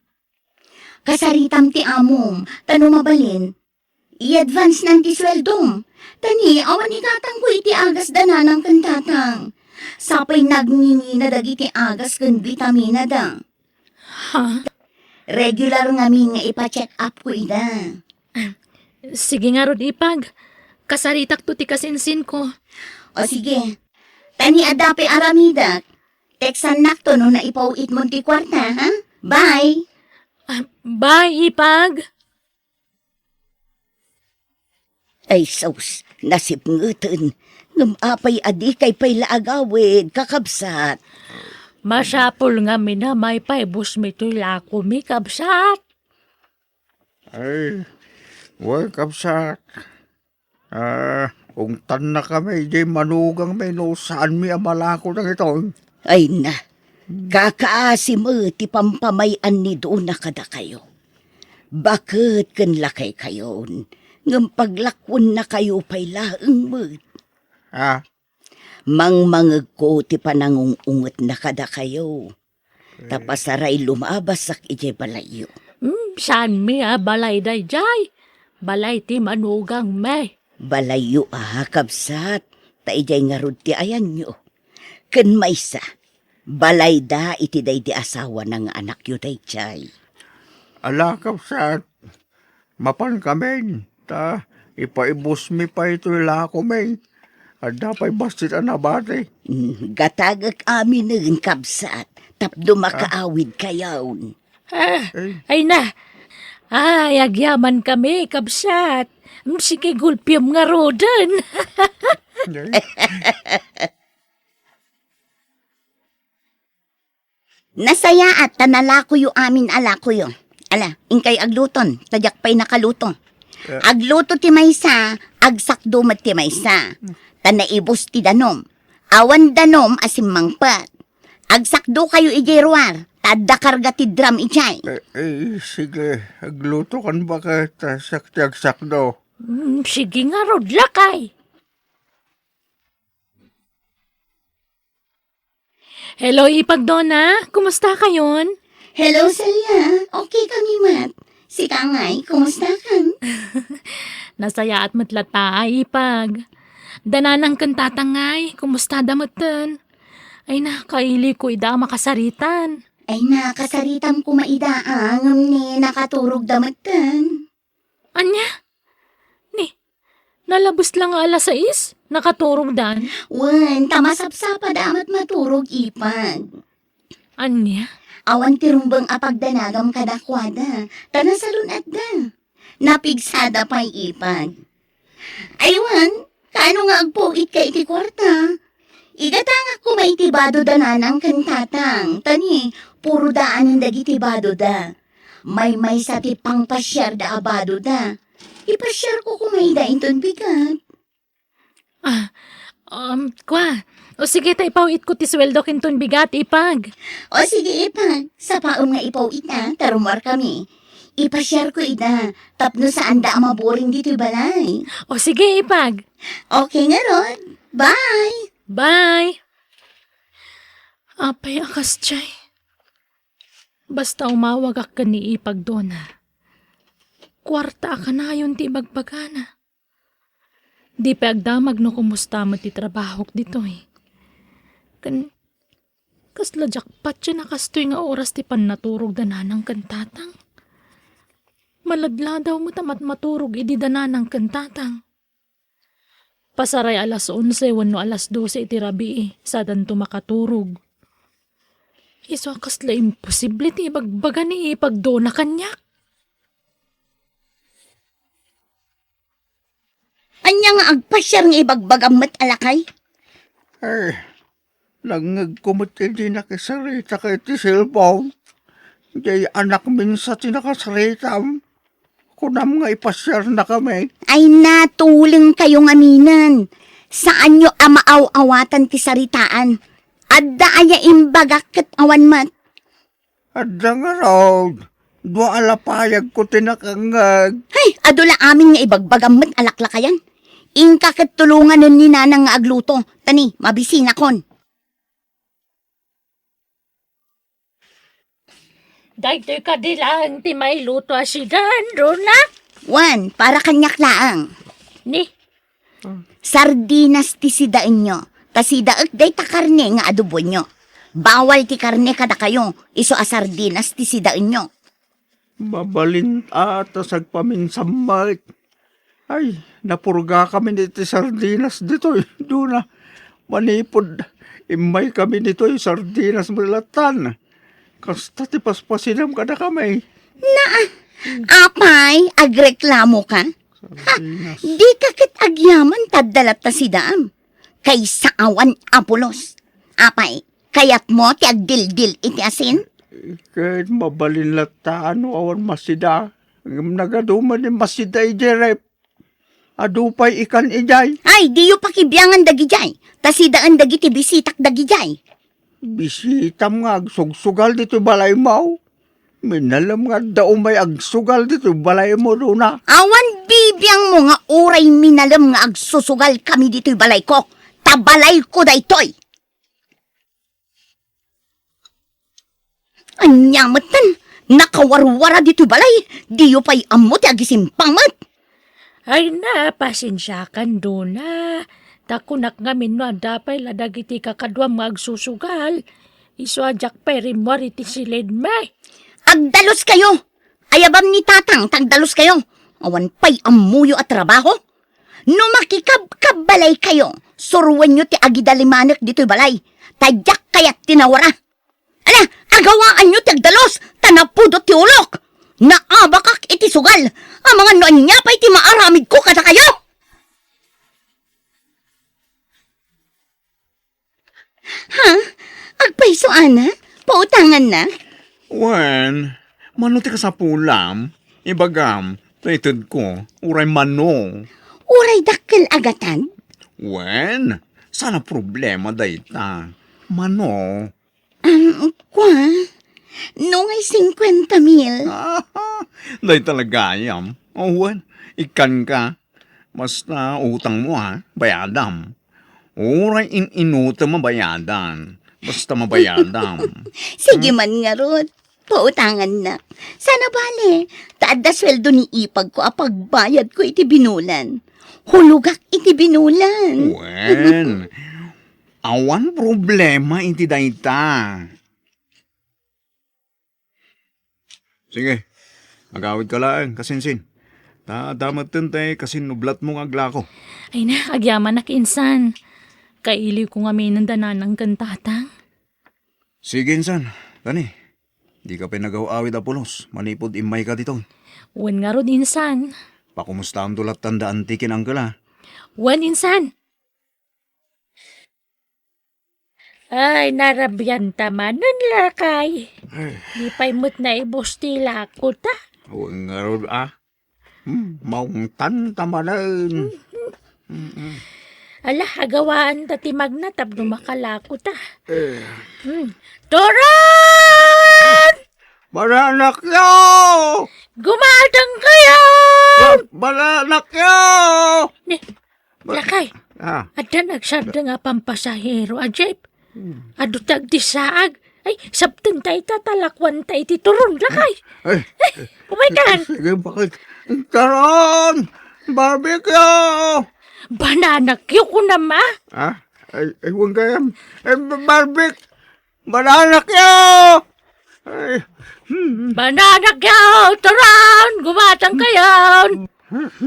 Kasaritam ti amom, ta no mabalin, i-advance nan ti sueldom. Ta ni, awan igatangko iti agas da nanang ken tatang. Sapay nagngingina dagiti agas ken bitaminada. Ha? Regular ngamin nga ipa-check up ko ida. Sige ngarud, Ipag. Kasaritakto ti kasinsinko. O sige. Ta ni adda pay aramidek, textannakto no naipaw-itmon ti kuarta, ha? Bye! Ah, bye, Ipag! Ay sus, nasipngeten. Ngem apay a dikay pay la agawid, kakabsat? Masapul ngamin a maipaibusmi toy lakomi, kabsat. Ay, wen, kabsat. Ah, ungtannakami idiay manugangmi no saanmi a malako dagitoy. Ay na, kakaasi met ti pampamay-an ni Dona kadakayo. Baket ken lakaykayon, ngem paglakuennakayo pay laeng met. Ah? Mangmangegko ti panangung-ungetna kadakayo. Ta pasaray lumabasak idiay balayyo. Hmm, saanmi a balay daydiay? Balay ti manugangmi. Balayyo a, kabsat, ta idiay ngarud ti ayanyo. Ken maysa, balayda iti daydi asawana nga anakyo daydiay. Ala, kabsat, mapankamin, ta ipaibusmi pay toy lakomi. Adda pay bassit a nabati. Mm, gatagek aminen, kabsat, tapno makaawidkayon. Ah, ay na. Ay, agyamankami, kabsat. Mm, sige, gulpiem ngaruden. Ay. Nasayaat ta nalakoyo amin a lakoyo. Ala, inkay agluton, ta diak pay nakaluto. Eh. Agluto ti maysa, agsakdo met ti maysa. Ta naibus ti danum. Awan danum a simmangpet. Agsakdokayo idiay ruar, ta adda karga ti drum idiay. Eh, eh, sige, aglutokan baket, ta siak ti agsakdo. Mm, sige ngarud, lakay. Hello, Ipag Dona. Kumusta kayon? Hello, Celia. Okay kami met. Sika ngay, kumusta kan? Nasayaat met latta, Ipag. Da nanang ken tatang ngay, kumusta da metten? Ay na, kailiko ida a makasaritan. Ay na, kasaritam koma ida a, ngem ni nakaturog da metten. Ania? Ni, nalabes la nga alas sais, nakaturogdan? Wen, ta masapsapa da met maturog, Ipag. Ania? Awan ti rumbeng a pagdanagam kadakuada, ta nasalun-atda. Napigsada pay, Ipag. Ay wen, kaano nga agpuitka iti kuarta? Igatangak koma iti bado da nanang ken tatang, ta ni, puro daanen dagiti bado da. Maymaysa ti pangpasiar da a bado da. Ipasiar ko koma ida inton bigat. Ah, um, kwa. O sige, ta ipaw-itko ti sueldo ken ton bigat, Ipag. O sige, Ipag. Sapaem nga ipaw-it, ah, ta rummuar kami. Ipasiar ko ida, tapno saan da a maburing ditoy balay. O sige, Ipag. Okay ngarud. Bye! Bye! Apay a kasdiay. Basta umawagak ken ni Ipag Dona. Kuarta a kanayon ti ibagbagana. Di pay agdamag no kumusta met ti trabahok ditoy. Ken, kasla jackpot ti nakastoy nga oras ti pannaturog da nanang ken tatang. Maladladaw met a matmaturog idi da nanang ken tatang. Pasaray alas onse wenno alas dose iti rabii, sadanto makaturog. Isu a kasla imposible ti ibagbaga ni Ipag Dona kaniak. Ania nga agpasiar nga ibagbagam met a lakay? Eh, nangngegko met idi nakisarita ka iti cellphone. Jay anakmin sa ti nakasaritam. Kunam nga ipasiarnakami. Ay na, tulengkayo ngaminen. Saanyo a maaw-awatan ti saritaan. Adda aya imbagak ket awan met? Adda ngarud. Dua a lapayagko ti nakangngeg. Hay, adu la amin nga ibagbagam met a laklakayan. Inka ket tulonganen ni Nanang nga agluto. Ta ni, mabisinakon. Daytoy kadi laeng ti mailuto a sidan, Rona? Wen, para kaniak laeng. Ni? Sardinas ti sidaenyo. ta sidaek dayta karne nga adoboenyo. Bawal ti karne kadakayo, isu a sardinas ti sidaenyo. Mabalin a ta sagpaminsammet. Ay, napurgakami iti sardinas ditoy, Dona. Manipud immaykami ditoy, sardinas met lattan. Kasta ti paspasidam kadakami. Naa, apay, agreklamoka? Ha, sardinas. Dika ket agyaman ta adda latta sidaam. Kaysa awan a pulos. Apay, kayatmo ti agdildil iti asin? Ket mabalin latta no awan masida. Ngem nagaduman ni masida idiay ref. Adu pay ikan idiay. Ay, diyo pakibiangan dagidiay. Ta sidaen dagiti bisitak dagidiay. Bisitam nga agsugsugal ditoy balaymo? Minalem nga adda umay agsugal ditoy balaymo, Dona. Awan bibiangmo nga uray minalem nga agsusugal kami ditoy balayko, ta balayko daytoy. Ania metten, nakawarwara ditoy balay, diyo pay ammo ti agisimpang met. Ay na, pasensiakan, Dona. Ta kunak ngamin no adda pay la dagiti kakaduam nga agsusugal, isu a diak pay rimmuar iti silidmi. Agdaluskayo! Ayabam ni Tatang ta agdaluskayo. Awan pay ammoyo a trabaho. No makikabkabbalaykayo, suroenyo ti agidalimanek ditoy balay, ta diak kayat ti nawara. Ala, agawaanyo ti agdalus, ta napudot ti ulok. Naabakak iti sugal, amangan no ania pay ti maaramidko kadakayo. Ha? Agpayso, ana? Pautanganna? Wen, mano ti kasapulam? Ibagam, ta itedko, uray mano. Uray dakkel a gatad? Wen, saan a problema dayta. Mano? Um, kua, no ngay singkuenta mil. Dayta la gayam. O, wen, ikkanka. Basta utangmo, ha, bayadam. Uray in-inutem a bayadan. Basta mabayadam. Sige man ngarud, pautangannak. Saan a bale, ta adda sueldo ni ipagko a pagbayadko iti binulan. Hulogak iti binulan. Wen, awan problema iti dayta. Sige, agawidka laeng, kasinsin. Ta adda metten ti kasinnublatmo nga aglako. Ay na, agyamanak, insan. Kailiwko ngamin da nanang ken tatang. Sige, insan. Tani, dika pay nagaw-awid a pulos manipud immayka ditoy. Wen ngarud, insan. Pakumustaamto lattan da anti ken uncle, a? Wen, insan. Ay, narabianta manen, lakay. Ay. Di pay met naibus ti lakota. Awan ngarud, a. Hmm, maungtanta manen. Mm-mm. Ala, agawaanta ti magna tapno makalakota. Eh. Hmm. Turon! Mananakyo! Gumatangkayo! Ma-, mananakyo! Ni, Ba-, lakay, ah. Addan agsardeng a pampasahero a jeep. Hmm. Adu ti agdissaag. Ay, sabtenta ita ta lakuanta iti turon, lakay. Ay, ay, umaykan. Sige, bakit? Turon! Barbecue! Banana cue ko na, ma. Ah? Ay, ay, huwag kayam. Ay, ba-, barbecue! Mananakyo! Ay, hmm. Mananakyo! Turon! Gumatangkayo!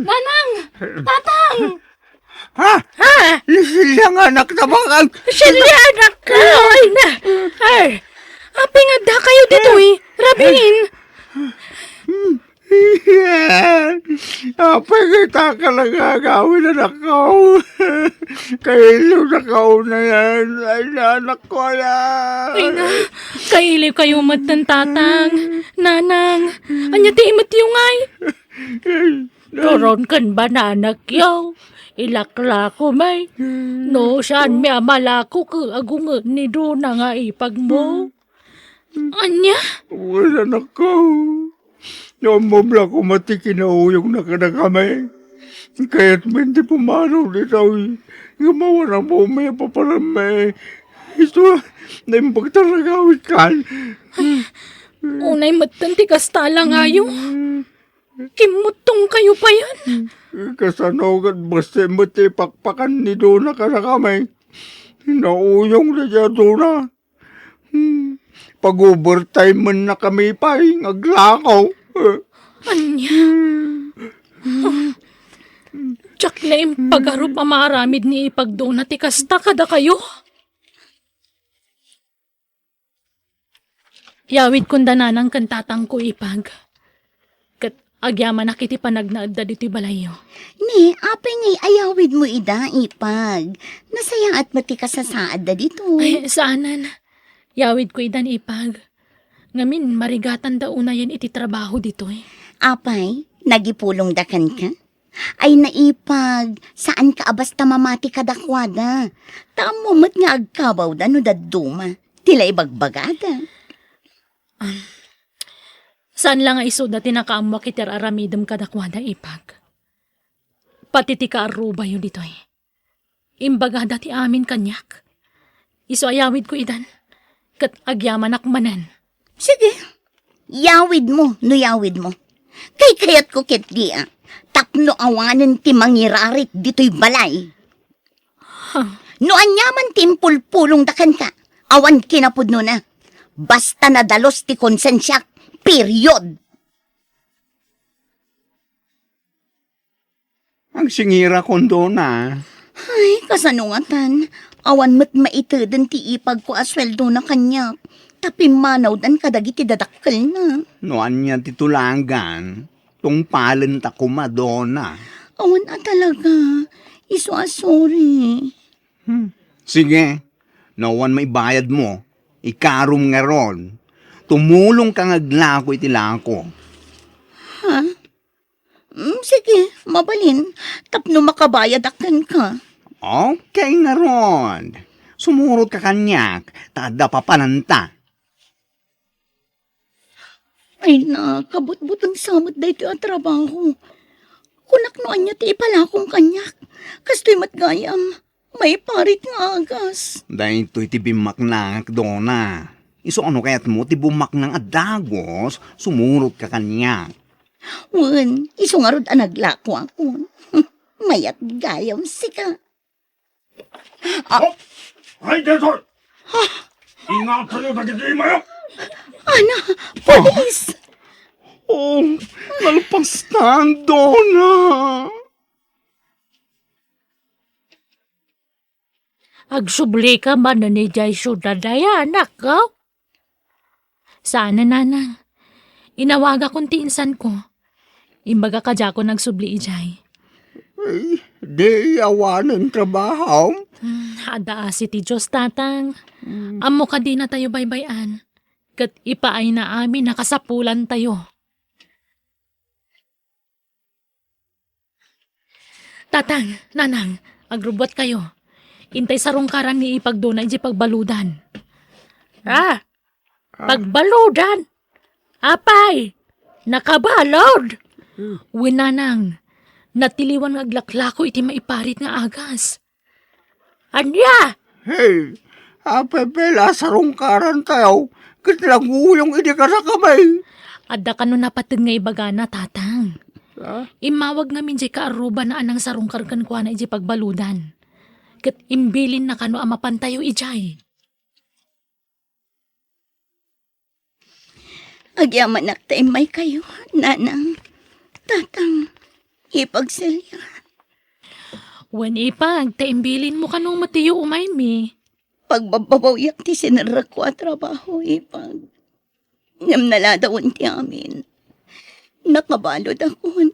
Nanang! Tatang! Ha? Ha? Ni Celia nga anak ta bakal. Celia, anak ko! Ay na! Ay! Apay nga addakayo ditoy? Rabin! Hmm. Apay nga ita ka nagagawin, anakko? Kailiw na kauna yan. Ay, na, anakko, yan. Ay na, kailiwkayo met ken tatang, nanang. Ania ti imetyo ngay? Turon ken bananakyo. Ilaklako may. No saan mi a malako ket agunget ni Dona nga ipagmo. Ania? Wen, anakko. No ammom la koma ti kinauyogna kadakami. Kayatmi ti pumanaw ditoy. Ngem awan ammom a papanammi. Isu, naimbag ta nagawidkan. Ay, unay metten ti kasta a langayo. Kimmuttongkayo payen. Kasano ket bassit met ti pakpakan ni Dona kadakami? Nauyong dayta a Dona. Hmm. Pag-overtime man na kami pay nga aglako. Ania? Diak la impagarup a maaramid ni Ipag Dona ti kasta kadakayo. Yawidkon da nanang ken tatangko, Ipag. Ket agyamanak iti panagnaedda ditoy balayyo. Ni, apay ngay ayawidmo ida, Ipag? Nasayaat met ti kasasaadda ditoy. Ay, saanen. Yawidko idan, Ipag. Ngamin, marigatanda unayen iti trabaho ditoy. Apay, nagipulongda kenka? Ay, naipag, saanka a basta mamati kadakuada. Ta ammo met nga agkabawda no dadduma. Ti la ibagbagada. Am, saan la nga isuda ti nakaammoak iti ar-aramidem kadakuada, Ipag. Pati ti kaarrubayo ditoy. Imbagada ti amin kaniak. Isu a yawidko idan, ket agyamanak manen. Sige, yawidmo no yawidmo. Kaykayatko ketdi a tapno awanen ti mangirarit ditoy balay. Huh. No aniaman ti impulpulongda kenka, awan kinapudnona. Basta nadalus ti konsensiak, period. Agsingirakon, Dona. Ay, kasano ngatan? Awan met maiteden ti ipagko a sueldona kaniak, ta pimmanawdan kadagiti dadakkelna. No ania ti tulagan, tungpalenta koma, Dona. Awan a talaga. Isu a sorry. Hmm. Sige, no awan maibayadmo, ikarom ngarud. Tumulongka nga aglako iti lako. Ha? Mm, sige, mabalin, tapno makabayadak kenka. Okay ngarud. Sumurotka kaniak, ta adda papananta. Ay na, kabutbuteng sa met daytoy a trabaho. Kunak no ania ti ipalakong kaniak. Kastoy met gayam, maiparit nga agas. Daytoy ti bimmaknangak, Dona. Isu a no kayatmo ti bummaknang a dagus, sumurotka kaniak. Wen, isu ngarud a naglakoakon. Mayat gayam sika. Ah. Oh! Ay, Jason! Ah. Ingatayo dagiti imayo! Ana, pulis! Oh, nalpastan, Dona! Agsublika manen idiay siudad, ay anak, oh? Saan, nanang. Inawagakon ti insanko. Imbaga kadiakon agsubli idiay. Ay, di awanen trabaho? Hmm, adda asi ti Dios, tatang. Hmm. Ammo kadi natayo baybay-an. Ket ipaayna amin a kasapulantayo. Tatang, nanang, agrubbuatkayo. Intay sarungkaran ni Ipag Dona idiay pagbaludan. Ah, pagbaludan? Apay, nakabalud? Hmm. Wen, nanang, natiliwan nga aglaklako iti maiparit nga agas. Ania? Hey, apay pay la sarungkarantayo, ket naguyong idi kadakami. Adda kano napateg nga ibagana, tatang. Ah? Immawag ngamin diay kaarrubana a nangsarungkar kenkuana idiay pagbaludan. Ket imbilinna kano a mapantayo idiay. Agyamanak ta immaykayo, nanang, tatang, Ipag Celia. Wen, Ipag, ta imbilinmo kano matiyo umaymi. Pagbabbabawiak ti sinerrekko a trabaho, Ipag. Ngem naladawen ti amin. Nakabaludakon.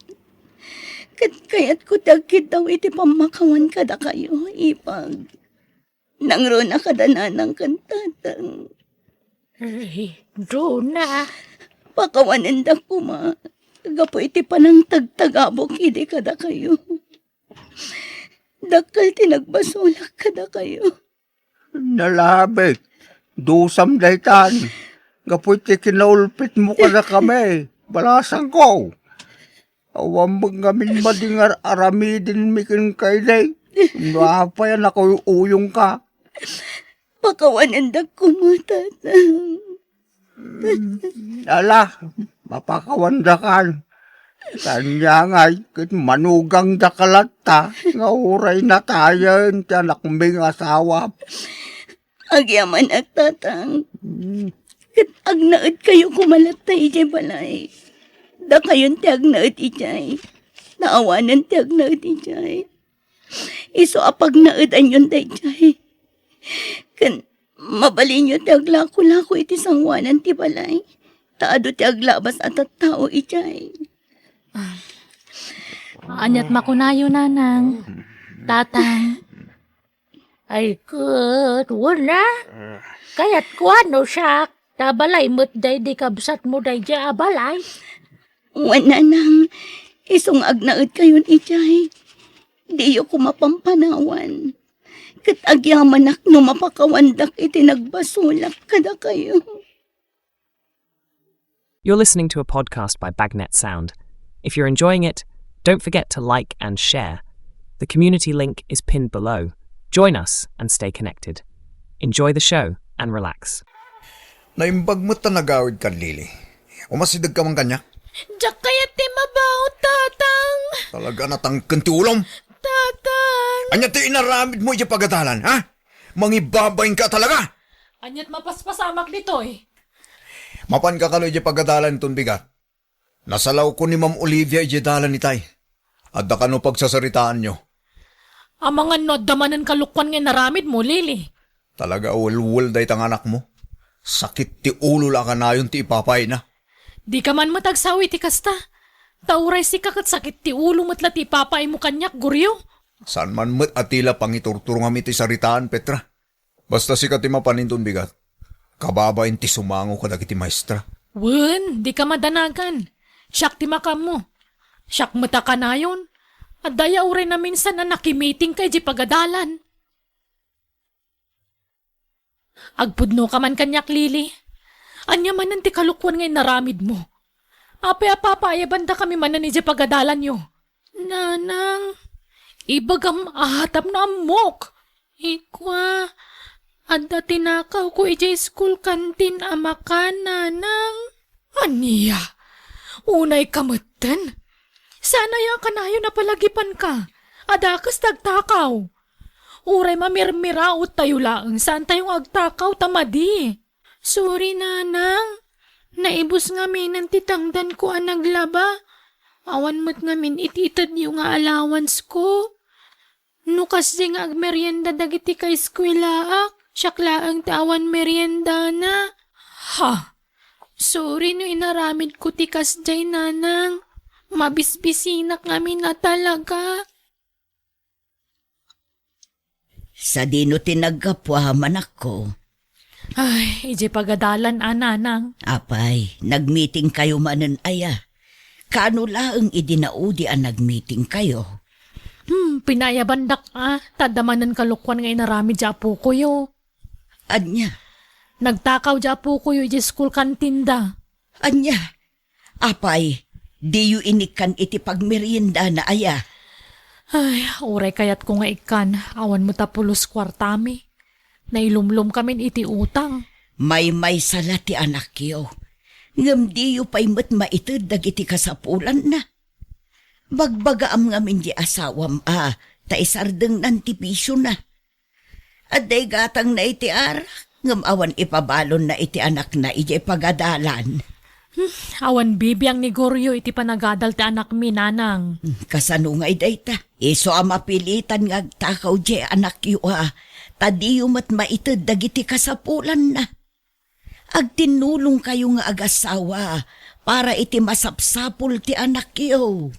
Ket kayatko ti agkiddaw iti pammakawan kadakayo, Ipag. Nangruna kada nanang ken tatang. Ay, Dona. Pakawanendak koma gapu iti panangtagtagabok idi kadakayo. Dakkel ti nagbasolak kadakayo. Nalabit, dusam daytan. Gapu iti kinaulpitmo kadakami, balasangko. Awan met ngamin madi nga ar-, aramidenmi kenka idi. No apay a nakuy-uyongka. Pakawanendak koma, tatang. Mm, ala, mapakawandakan. Kaniangay, ket manugangdaka latta, nga uray natayen ti anakmi nga asawa. Agyamanak, Tatang. Hmm. Ket agnaedkayo koma latta idiay balay. Dakayon ti agnaed idiay. Naawanan ti agnaed idiay. Isu a pagnaedanyon daydiay. Ken mabalinyo ti aglakolako iti sangoanan ti balay. Ta adu ti aglabas a tattao idiay. Ah. Aniat makunayo, Nanang? Tatang? Ay, ket, wala. Kayatko a no siak, ta balay met daydi kabsatmo daydi a balay. Wen, Nanang, isu nga agnaedkayon idiay, diyo koma pampanawan. Ket agyamanak no mapakawandak iti nagbasolak kadakayo. You're listening to a podcast by Bagnet Sound. If you're enjoying it, don't forget to like and share. The community link is pinned below. Join us and stay connected. Enjoy the show and relax. Naimbag met ta nagawid kan Lily. Umasideg ka man kaniak? Diak kayat ti mabaw, Tatang. Talaga natangken ti ulom. Tatang. Ania ti inaramid mo iti pagadalan, ha? Mangibabain ka talaga! Aniat mapaspasamak ditoy? Mapan ka kano iti pagadalan ton bigat? Nasalawko ni Ma'am Olivia idiay dalan itay. Adda kano pagsasaritaanyo? Amangan no adda manen kalokuan nga inaramid mo, Lily. Talaga a welwel dayta nga anakmo. Sakit ti ulo la a kanayon ti ipapaayna. Dika man met agsao iti kasta. Ta uray sika ket sakit ti ulo met la ti ipapaaymo kaniak, Goryo. Saan man met a ti la pangiturturongam iti saritaan, Petra. Basta sika ti mapan inton bigat. Kababain ti sumango kadagiti maestra. Wen, dika madanagan. Siak ti makaammo. Siak met a kanayon. Adda aya uray naminsan a nakimitingka idiay pagadalan. Agpudnoka man kaniak, Lily. Ania manen ti kalokuan nga inaramidmo? Apay a papaayabandakami manen idiay pagadalanyo? Nanang, ibagam a tapno ammok. Ikua, adda tinakawko idiay school canteen a makan, Nanang. Ania? Unayka metten? Saan aya a kanayon a palagipanka? Adakes ti agtakaw. Uray mamirmiraottayo laeng, saantayo nga agtakaw ta madi. Sorry, Nanang. Naibus ngaminen ti tangdanko a naglaba. Awan met ngamin iti itedyo nga allowance ko. No kasdi nga agmerienda dagiti kaeskuelaak, siak laeng ti awan meriendana. Ha! Sorry no inaramidko ti kasdiay, Nanang. Mabisbisinak ngamin a talaga. Sadino ti naggapuam, anakko? Ay, idiay pagadalan a, Nanang. Apay, nagmitingkayo manen aya? Kaano laeng idi naudi a nagmitingkayo? Hmm, pinaayabandak a, ta adda manen kalokuan nga inaramid ti apokoyo. Ania? Nagtakaw ti apokoyo idiay school canteen da. Ania? Apay, diyo inikkan iti pagmeriendana aya? Ay, uray kayatko nga ikkan, awan met a pulos kuartami. Nailumlomkamin iti utang. Maymaysa la ti anakyo, ngem diyo pay met maited dagiti kasapulanna. Bagbagaam ngamin ti asawam a ta isardengnan ti bisiona. Adda igatangna iti arak, ngem awan ipabalonna iti anakna idiay pagadalan. Hmm, awan bibiang ni Goryo iti panagadal ti anakmi, Nanang. Hmm, kasano ngay dayta? Isu a mapilitan nga agtakaw diay anakyo a, ta diyo met maited dagiti kasapulanna. Agtinnulongkayo nga agasawa para iti masapsapul ti anakyo.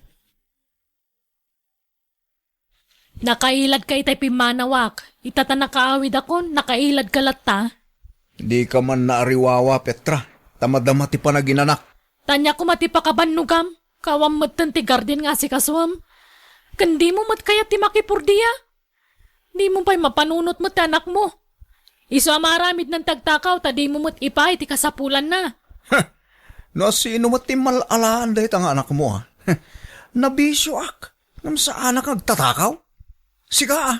Nakailadka itay pimmanawak. Ita ta nakaawidakon, nakailadka latta. Dika man naariwawa, Petra, ta madama ti panaginanak. Tania koma ti pakabannogam, kawam metten ti garden nga asikasuem. Ken dimo met kayat ti makipurdia? Dimo pay mapanunot met ti anakmo. Isu a maaramidnan ti agtakaw ta dimo met ipaay ti kasapulanna. Heh! No asino met ti mal-alaan dayta nga anakmo, a? Heh! Nabisioak, ngem saanak nga agtatakaw? Sika, a,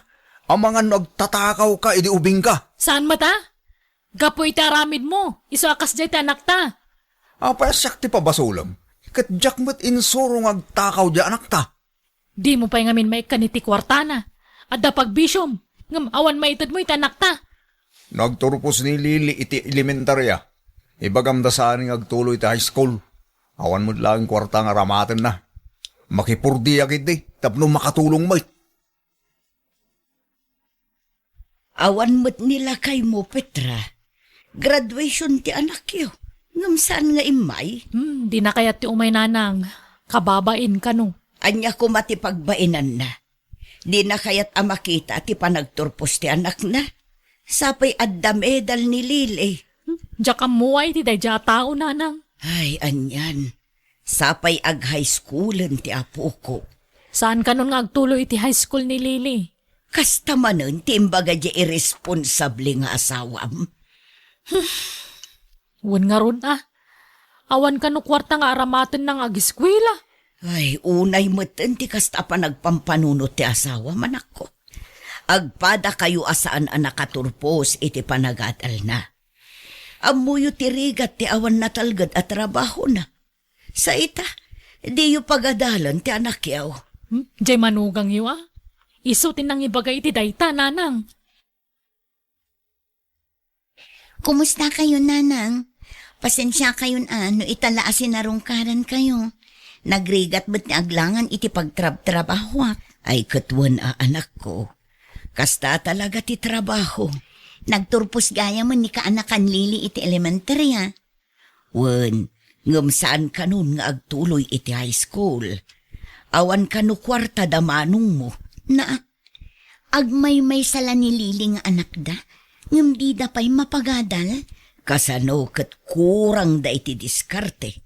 amangan no agtatakawka idi ubingka. Saan met, a? Gapu iti aramidmo, isu a kasdiay ti anakta. Apay a siak ti pabasolem? Ket diak met insuro nga agtakaw diay anakta. Dimo pay ngamin maikkan iti kuartana. Adda pagbisiom, ngem awan maitedmo iti anakta. No agturpos ni Lily iti elementarya, ibagamda saan nga agtuloy iti high school. Awan met laeng kuarta nga aramatenna. Makipurdiak iti tapno makatulong met. Awan met ni lakaymo, Petra. Graduation ti anakyo. Ngem saan nga immay? Hmm, dina kayat ti umay, nanang. Kababain kano. Ania koma ti pagbainanna? Dina kayat a makita ti panagturpos ti anakna? Sapay adda medal ni Lily. Hmm, diak ammo iti daydiay a tao, nanang. Ay, anian. Sapay ag-high schoolen ti apoko. Saan kanon nga agtuloy iti high school ni Lily? Kasta manen ti imbaga diay irresponsable nga asawam. Wen ngarud a. Awan kano kuarta nga aramatenna nga agiskuela. Ay, unay metten ti kasta a panagpampanunot ti asawam, anakko. Agpadakayo a saan a nakaturpos iti panagadalna. Ammoyo ti rigat ti awan natalged a trabahona. Sa ita, diyo pagadalen ti anakyo. Hmm? Diay manugangyo a? Isu ti nangibaga iti dayta, nanang. Kumusta kayo, nanang? Pasensia kayon a no ita la a sinarungkaran kayo. Nagrigat met ti aglangan iti pagtrabtrabahoak. Ay, ket wen a, anakko. Kasta talaga ti trabaho. Nagturpos gayamen ni kaanakan Lily iti elementarya. Wen, ngem saan kanon nga agtuloy iti high school. Awan kano kuarta da manongmo. Na, agmaymaysa la ni Lily nga anakda, ngem dida pay mapagadal. Kasano ket kurangda iti diskarte.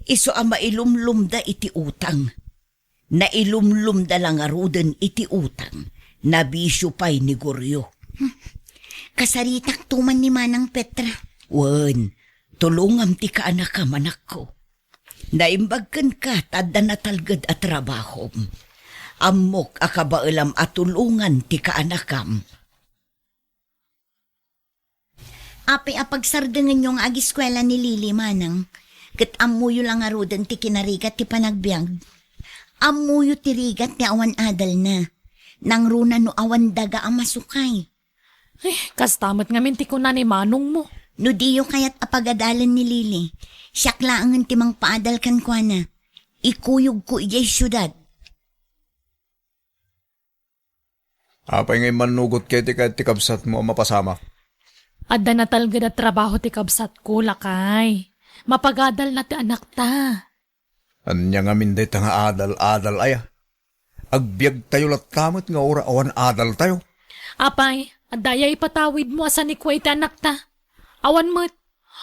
Isu a mailumlomda iti utang. Nailumlomda la ngaruden iti utang, nabisio pay ni Goryo. Hmm. Kasaritak to man ni Manang Petra. Wen, tulongam ti kaanakam, anakko. Naimbag kenka ta adda natalged a trabahom. Ammok a kabaelam a tulongan ti kaanakam. Apay a pagsardengenyo nga agiskuela ni Lily, manang, ket ammoyo la ngaruden ti kinarigat ti panagbiag. Ammoyo ti rigat ti awan adalna. Nangruna no awan daga a masukay. Eh, kasta met ngamin ti kuna ni manongmo. No diyo kayat a pagadalen ni Lily, siak laengen ti mangpaadal kenkuana. Ikuyogko idiay siudad. Apay nga immannugot ket ti kayat ti kabsatmo a mapasamak? Adda natalged a trabaho ti kabsatko, lakay. Mapagadalna ti anakta. Ania ngamin dayta nga adal-adal aya? Agbiagtayo latta met nga uray awan adaltayo. Apay, adda aya ipatawidmo a sanikua iti anakta? Awan met.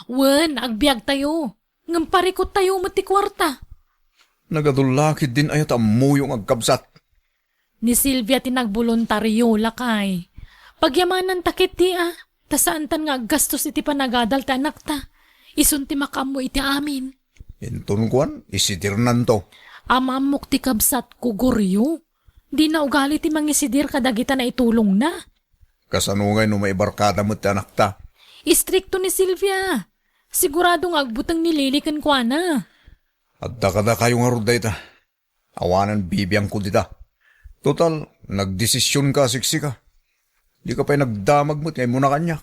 Wen, agbiagtayo. Ngem parikuttayo met ti kuarta. Nagadulla ketdin aya ta ammoyo nga agkabsat. Ni Silvia ti nagboluntario, lakay. Pagyamananta ketdi a, ta saantan nga aggastos iti panagadal ti anakta. Isun ti makaammo iti amin. Inton kuan, isidirnanto. Amaammok ti kabsatko, Goryo. Dina ugali ti mangisidir kadagita naitulongna. Kasano ngay no maibarkada met ti anakta? Istrikto ni Silvia. Sigurado nga agbuteng ni Lily kenkuana. Adda kadakayo ngarud dayta. Awanen bibiangko dita. Total, nagdesisionka a siksika. Dika pay nagdamag met nga immuna kaniak.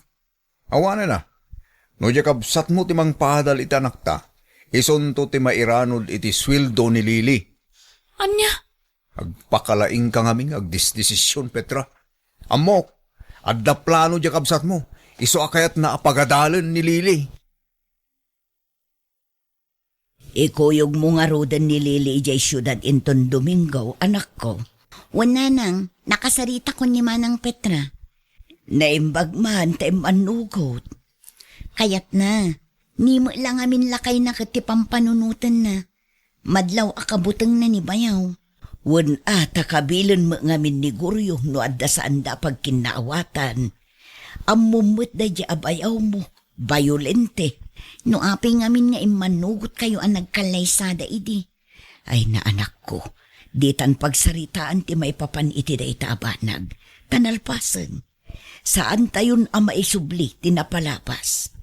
Awanen a, no diay kabsatmo ti mangpaadal iti anakta, isunto ti mairanod iti sueldo ni Lily. Ania? Agpakalaingka ngamin nga agdesdesision, Petra. Ammok, adda plano diay kabsatmo, isu a kayatna a pagadalen ni Lily. Ikuyogmo ngaruden ni Lily idiay siudad inton Domingo, anakko. Wen, nanang, nakasaritakon ni Manang Petra. Naimbag man ta immannugot. Kayatna, ni met la ngamin lakayna ket ti pampanunotenna. Madlaw a kabutengna ni bayaw. Wen a, ta kabilen met ngamin ni Goryo no adda saanda a pagkinnaawatan. Ammom met daydiay a bayawmo, bayolente. No apay ngamin nga immannugotkayo a nagkallaysada idi. Ay, naanakko, ditan pagsaritaan ti maipapan iti dayta a banag. Ta nalpasen, saantayon a maisubli ti napalabas.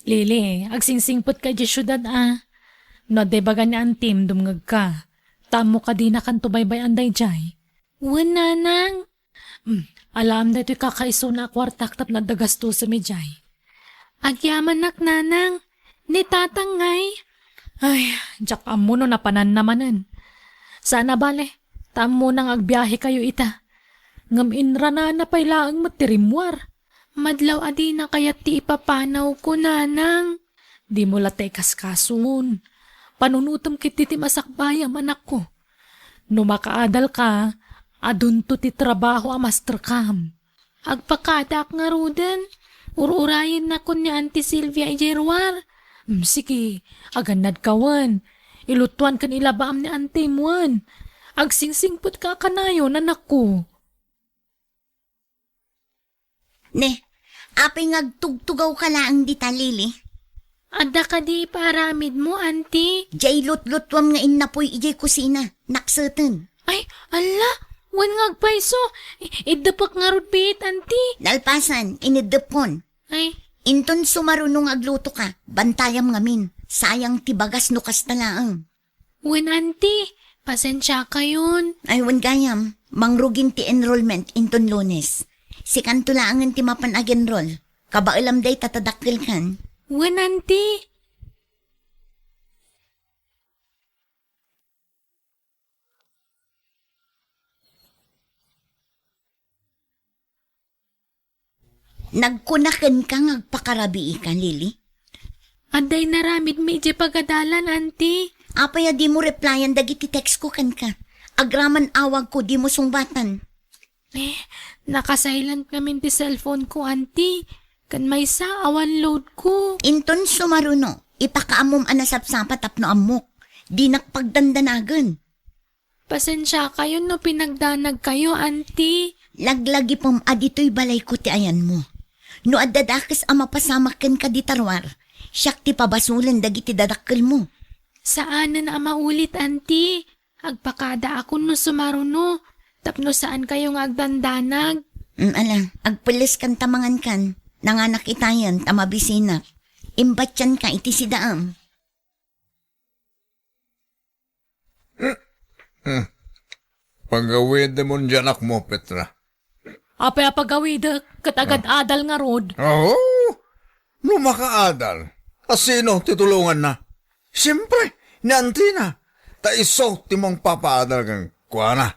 Lily, agsingsingpet ka idiay siudad a. No adda ibaga ni antim, dumngegka. Ta ammok a dinakanto baybay-an daydiay. Wen, nanang. Hmm, alaem daytoy kakaisuna a kuartak tapno adda gastosem idiay. Agyamanak, nanang. Ni tatang ngay? Ay, diak ammo no napananna manen. Saan a bale, ta ammona nga agbiahekayo ita. Ngem inranana pay laeng met ti rimmuar. Madlaw a dina kayat ti ipapanawko, nanang. Dimo latta ikaskason. Panunotem ketdi ti masakbayam, anakko. No makaadalka, adunto ti trabaho a masterkam. Agpakadaak ngaruden. Ur-urayennakon ni Auntie Sylvia idiay ruar. Mm, sige, agannadka wen. Ilutuan ken ilabaam ni antim wen. Agsingsingpetka a kanayon, anakko. Ne, apay nga agtugtugawka laeng dita, Lily? Adda kadi ipaaramidmo, Auntie? Diay lutlutuam nga innapoy idiay kusina, nakseten. Ay, alla, wen nga agpayso. I-, iddepek ngarud biit, Auntie. Nalpasan, ineddepkon. Ay. Inton sumaruno nga aglutoka, bantayam ngamin. Sayang ti bagas no kasta laeng. Wen, Auntie, pasensiakayon. Ay, wen gayam, mangrugin ti enrollment inton Lunes. Sikanto laengen ti mapan ag-enroll. Kabaelam dayta ta dakkelkan. Wen, Auntie. Nagkuna kenka nga agpakarabiika, Lily? Adda inaramidmi idiay pagadalan, Auntie. Apay a dimo replyan dagiti textko kenka? Agraman awagko, dimo sungbatan. Eh, naka-silent ngamin ti cellphone ko, Auntie. Ken maysa, awan load ko. Inton sumaruno, ipakaammom a nasapsapa tapno ammok. Dinak pagdandanagen. Pasensiakayon no pinagdanagkayo, Auntie. Laglagipem a ditoy balayko ti ayanmo. No adda dakes a mapasamak kenka dita ruar, siak ti pabasolen dagiti dadakkelmo. Saanen a maulit, Auntie. Agpakadaakon no sumaruno, tapno saankayo nga agdandanag. Mm, ala, agpelleskanta mangankan. Nanganak itayen ta mabisinak. Imbatianka iti sidaam. Hmm. Pagawidemon diay anakmo, Petra. Apay a pagawidek, ket agad-adal ngarud. Oo. No makaadal, a sino ti tulonganna? Siempre, ni antina. Ta isu ti mangpapaadal kenkuana.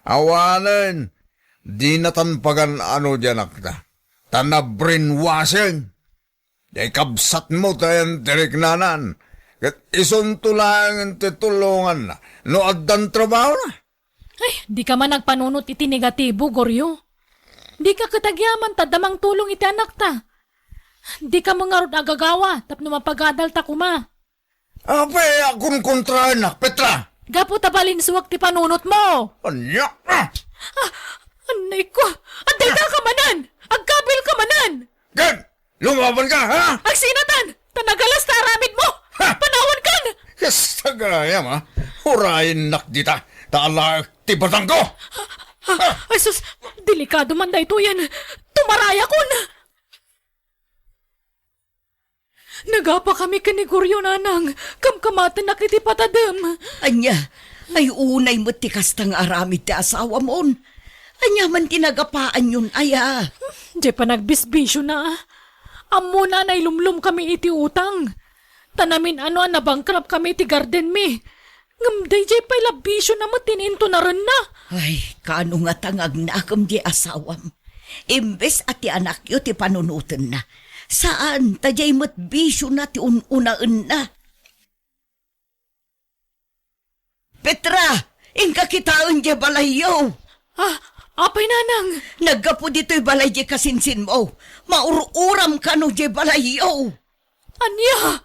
Awanen, dinatan pagan-ano diay anakta. Ta na-brainwashing. Diay kabsatmo ti ayan ti riknanan, ket isunto laeng ti tulonganna no addan trabahona. Ay, dika man agpanunot iti negatibo, Goryo. Dika ket agyaman ta adda mangtulong iti anakta. Dika met ngarud agagawa tapno mapagadalta koma. Apay a kunkontraennak, Petra? Gapu ta balinsuak ti panunotmo. Ania? Ah! Ah, anay ko. Adda ka manen! Agkabil ka manen! Ken, lumaban ka, ha? Agsinatan! Ta nagalas ta aramidmo! Ha? Panawankan! Kasta gayam, ha? Urayennak dita, ta alaek ti batangko! Ah, ay sus, delikado man daytoyen. Tumarayakon! Nagapakami ken ni Goryo, nanang. Kamkamatennak iti patadem. Ania? Ay, unay met ti kasta nga aramid ti asawamon. Ania man ti nagapaanyon aya? Diay panagbisbisiona. Ammona a nailumlomkami iti utang. Ta namin-ano a nabankrupt kami iti gardenmi. Ngem daydiay pay la bisiona met ti naintunarenna. Ay, kaano ngata nga agnakem diay asawam? Imbes a ti anakyo ti panunotenna. Saan, ta diay met bisiona ti un-unaenna. Petra, inka kitaen diay balayyo. Ah, apay, nanang? Naggapu ditoy balay diay kasinsinmo. Maur-uram kano diay balayyo. Ania?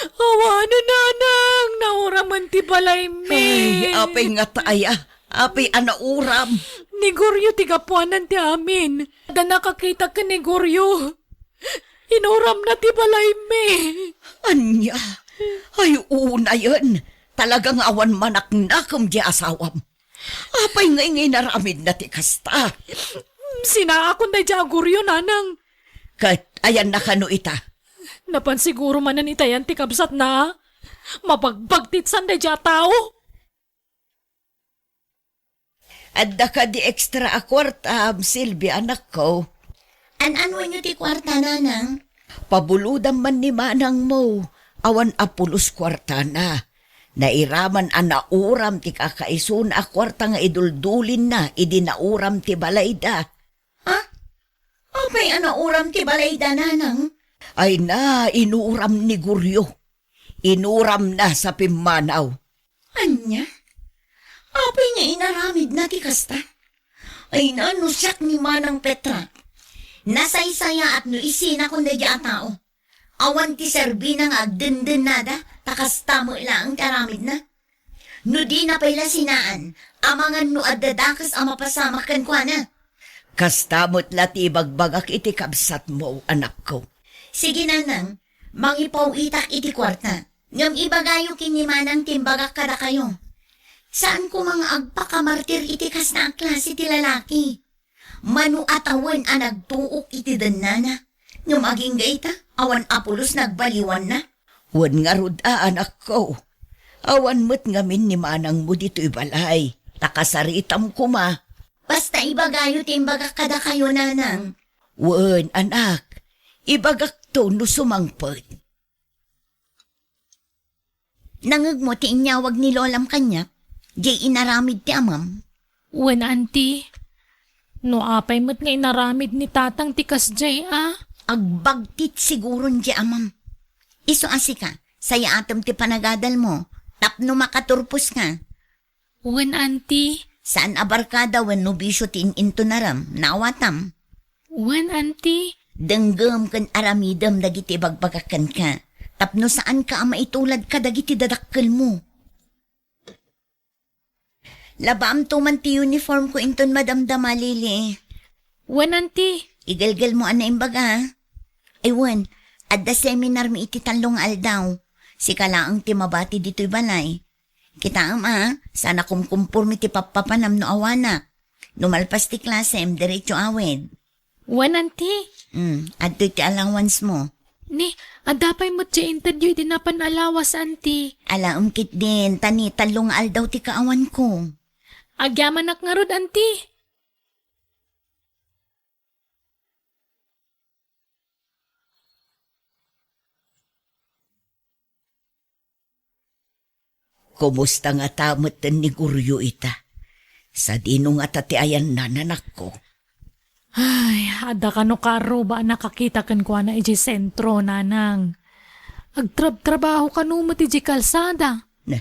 Awanen, nanang, nauramen ti balaymi. Ay, apay ngata aya? Apay a nauram? Ni Goryo ti gapuanan ti amin. Adda nakakita ken ni Goryo. Inuramna ti balaymi. Ania? Ay, unayen. Talaga nga awan manaknakem diay asawam. Apay nga inaramidna ti kasta? Sinaakon daydiay a guryo, nanang. Ket ayanna kano ita? Napan siguro manen itayan ti kabsatna, a? Mabagbagtitsan daydiay a tao. Adda kadi extra a kuartam, Silvia, anakko? An-anuenyo ti kuarta, nanang? Pabulodam man ni manangmo, awan a pulos kuartana. Nairaman a nauram ti kakaisuna a kuarta nga iduldulinna idi nauram ti balayda. Ha? Apay a nauram ti balayda, nanang? Ay na, inuram ni Guryo. Inuramna sa pimmanaw. Ania? Apay nga inaramidna ti kasta? Ay na, no siak ni Manang Petra, nasaysayaat no isinakon daydiay a tao. Awan ti serbina nga agdendennada, ta kasta met laeng ti aramidna. No dina pay la sinaan, amangan no adda dakes a mapasamak kenkuana. Kasta met la ti ibagbagak iti kabsatmo, anakko. Sige, nanang, mangipaw-itak iti kuarta. Ngem ibagayo ken ni manang ti imbagak kadakayo. Saan koma nga agpakamartir iti kasta a klase ti lalaki. Mano a tawen a nagtuok iti dennana, ngem agingga ita, awan a pulos nagbaliwanna. Wen ngarud a, anakko, awan met ngamin ni manangmo ditoy balay, ta kasaritam koma. Basta ibagayo ti imbagak kadakayo, nanang. Wen, anak, ibagakto no sumangpet. Nangngegmo ti inyawag ni lolam kaniak, diay inaramid ti amam? Wen, anti. No apay met nga inaramid ni tatang ti kasdiay a? Agbagtit siguron diay amam. Isu a sika, sayaatem ti panagadalmo, tapno makaturposka. Wen, anti. Saan a barkada wenno bisio ti in-intonarem, naawatam. Wen, anti. Denggem ken aramidem dagiti ibagbagak kenka, tapno saanka a maitulad kadagiti dadakkelmo. Labaamto man ti uniformko inton madamdama, Lily. Wen, anti. Igelgelmo a naimbaga. Ay wen, adda seminarmi iti tallo nga aldaw. Sika laeng ti mabati ditoy balay. Kitaem a, saan a kumkumpormi ti pappapanam no awanak. No malpas ti klasem, diretso awid. Wen, anti. Hmm, adtoy ti allowance mo. Ni, adda pay met diay intedyo idi napan a lawas, anti. Alaem ketdin, ta ni tallo nga aldaw ti kaawanko. Agyamanak ngarud, anti. Kumusta ngata metten ni Guryo ita? Sadino ngata ti ayanna, anakko? Ay, adda kano kaarruba a nakakita kenkuana idiay sentro, nanang. Agtrabtrabaho kano met idiay kalsada. Na,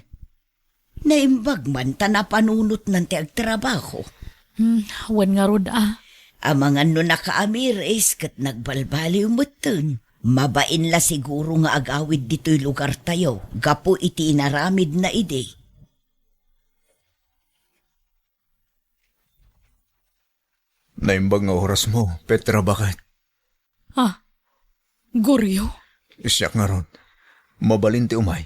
naimbag man ta napanunotnan ti agtrabaho. Hmm, wen ngarud a. Amangan no nakaamiris ket nagbalbaliw metten. Mabain la siguro nga agawid ditoy lugartayo gapu iti inaramidna idi. Naimbag nga orasmo, Petra, baket. Ah, Guryo? Siak ngarud. Mabalin ti umay.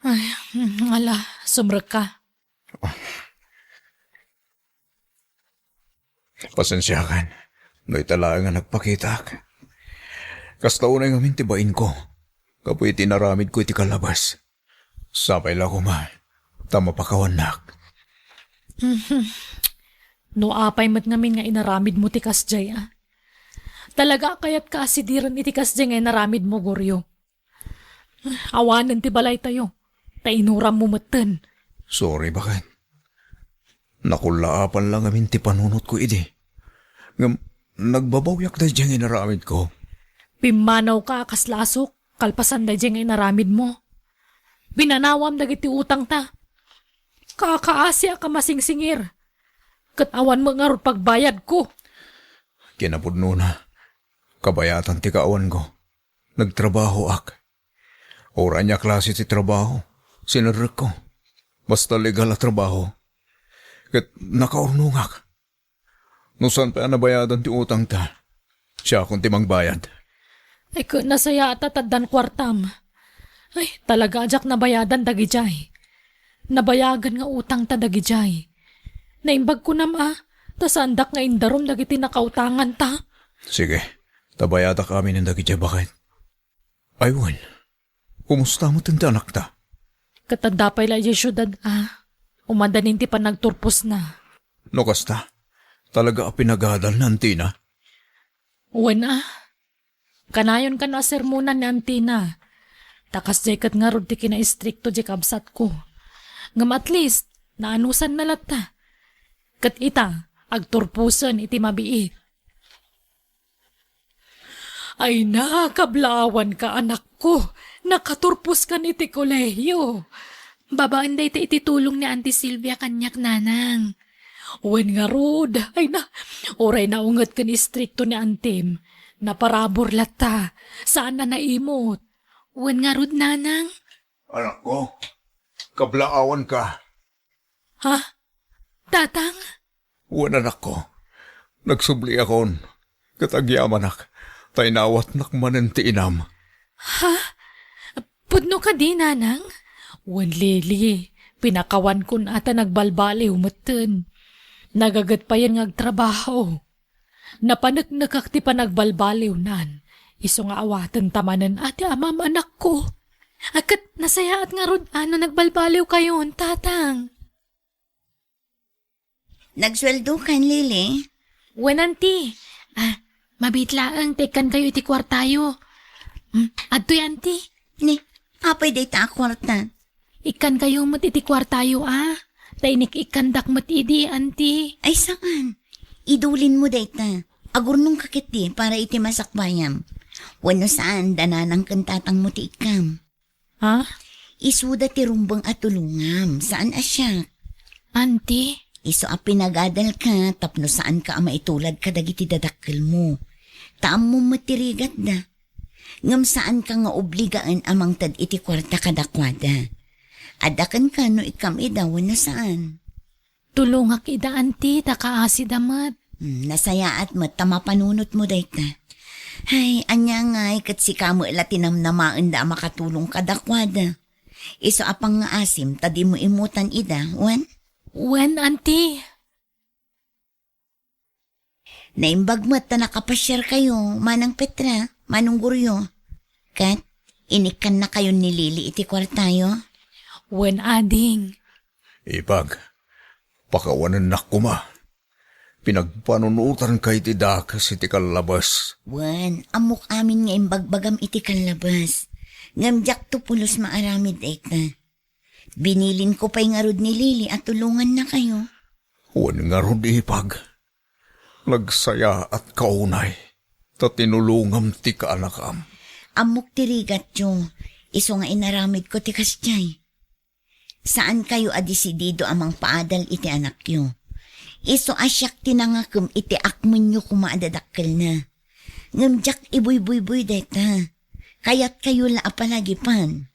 Ay, mm, ala, sumrekka. Pasensiakan no ita laeng a nagpakitak. Kasta unay ngamin ti bainko gapu iti inaramidko iti kalabas. Sapay la koma ta mapakawannak. Mhm. No apay met ngamin nga inaramidmo ti kasdiay a. Talaga a kayatka a sidiren iti kasdiay nga inaramidmo, Guryo. Awanen ti balaytayo, ta inurammo metten. Sorry, baket. Nakullaapan la ngamin ti panunotko idi. Ngem nagbabawyak daydiay nga inaramidko. Pimmanawka a kas lasok, kalpasan daydiay nga inaramidmo. Pinanawam dagiti utangta. Kaakaasiak a masingsingir. Ket awan met ngarud pagbayadko. Kinapudnona, kabayatan ti kaawanko. Nagtrabahoak. Uray ania klase ti trabaho, sinerrekko. Basta legal a trabaho. Ket nakaurnongak. No saan pay a nabayadan ti utangta, siakon ti mangbayad. Ay, ket nasayaat a taddan kuartam. Ay, talaga a diak nabayadan dagidiay. Nabayagan nga utangta dagidiay. Naimbag kunam a, Ta saandak nga indarum dagiti nakautanganta. Sige, ta bayadak aminen dagiti baket. Ay wen, kumusta met ti anakta? Ket adda pay la idiay siudad a. Umadanin ti panagturposna. No kasta, talaga a pinagadal ni antina? Wen a. Kanayon kano a sermonan ni antina. Ta kasdiay ket ngarud ti kinaistrikto diay kabsatko. Ngem at least, naanusanna latta. Ket ita, agturposen iti mabiit. Ay na, kablaawanka, anakko. Nakaturposkan iti kolehiyo. Babaen dayta iti tulong ni Auntie Silvia kaniak, nanang. Wen ngarud, ay na, uray naunget ken istrikto ni antim, naparabur latta, saan a naimot. Wen ngarud, nanang. Anakko, kablaawanka. Ha? Tatang? Wen, anakko. Nagsubliakon, ket agyamanak, ta inawatnak manen ti inam. Ha? Pudno kadi, nanang? Wen, Lily, pinakawankon a ta nagbalbaliw metten. Nagaget payen nga agtrabaho. Napaneknekak ti panagbalbaliwnan, isu nga awaten ta manen a ti amam, anakko. A, ket nasayaat ngarud a no nagbalbaliwkayon, tatang. Nagsueldokan, Lily? Wen, anti. Ah, mabiit laeng ta ikkankayo iti kuartayo. Hmm, adtoy, anti. Ni, apay dayta a kuarta? Ikkankayo met iti kuartayo, a. Ta inik-ikkandak met idi, anti. Ay, saan? Idulinmo dayta. Agurnongka ketdi para iti masakbayam. Wenno saan, da nanang ken tatangmo ti ikkam. Ha? Isuda ti rumbeng a tulongam, saan a siak. Anti? Isu a pinagadalka tapno saanka a maitulad kadagiti dadakkelmo. Ta ammom met ti rigatda. Ngem saanka nga obligaen a mangted iti kuarta kadakuada. Adda kenka no ikkam ida wenno saan. Tulongak ida, anti, ta kaasida met. Hmm, nasayaat met ta mapanunotmo dayta. Hay, ania ngay ket sika met la ti namnamaenda a makatulong kadakuada. Isu a pangngaasim ta dimo immutan ida, wen? Wen, anti. Naimbag met ta nakapasiarkayo, Manang Petra, Manong Goryo. Ket, inikkannakayon ni Lily iti kuartayo? Wen, ading. Ipag, pakawanennak koma. Pinagpanunotanka iti dakes iti kallabes. Wen, ammok amin nga imbagbagam iti kallabes. Ngem diakto pulos maaramid dayta. Binilinko pay ngarud ni Lily a tulongannakayo. Wen ngarud, ipag. Nagsayaatka unay, ta tinulongam ti kaanakam. Ammok ti rigatyo, isu nga inaramidko ti kasdiay. Saankayo a desidido a mangpaadal iti anakyo. Isu a siak ti nangakem iti akmenyo koma a dadakkelna. Ngem diak ibuybuybuy dayta. Kayatkayo la a palagipan.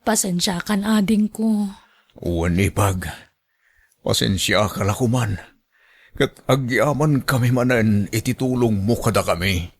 Pasensiakan, adingko. Wen, ipag. Pasensiaka la koman. Ket agyamankami manen iti tulongmo kadakami.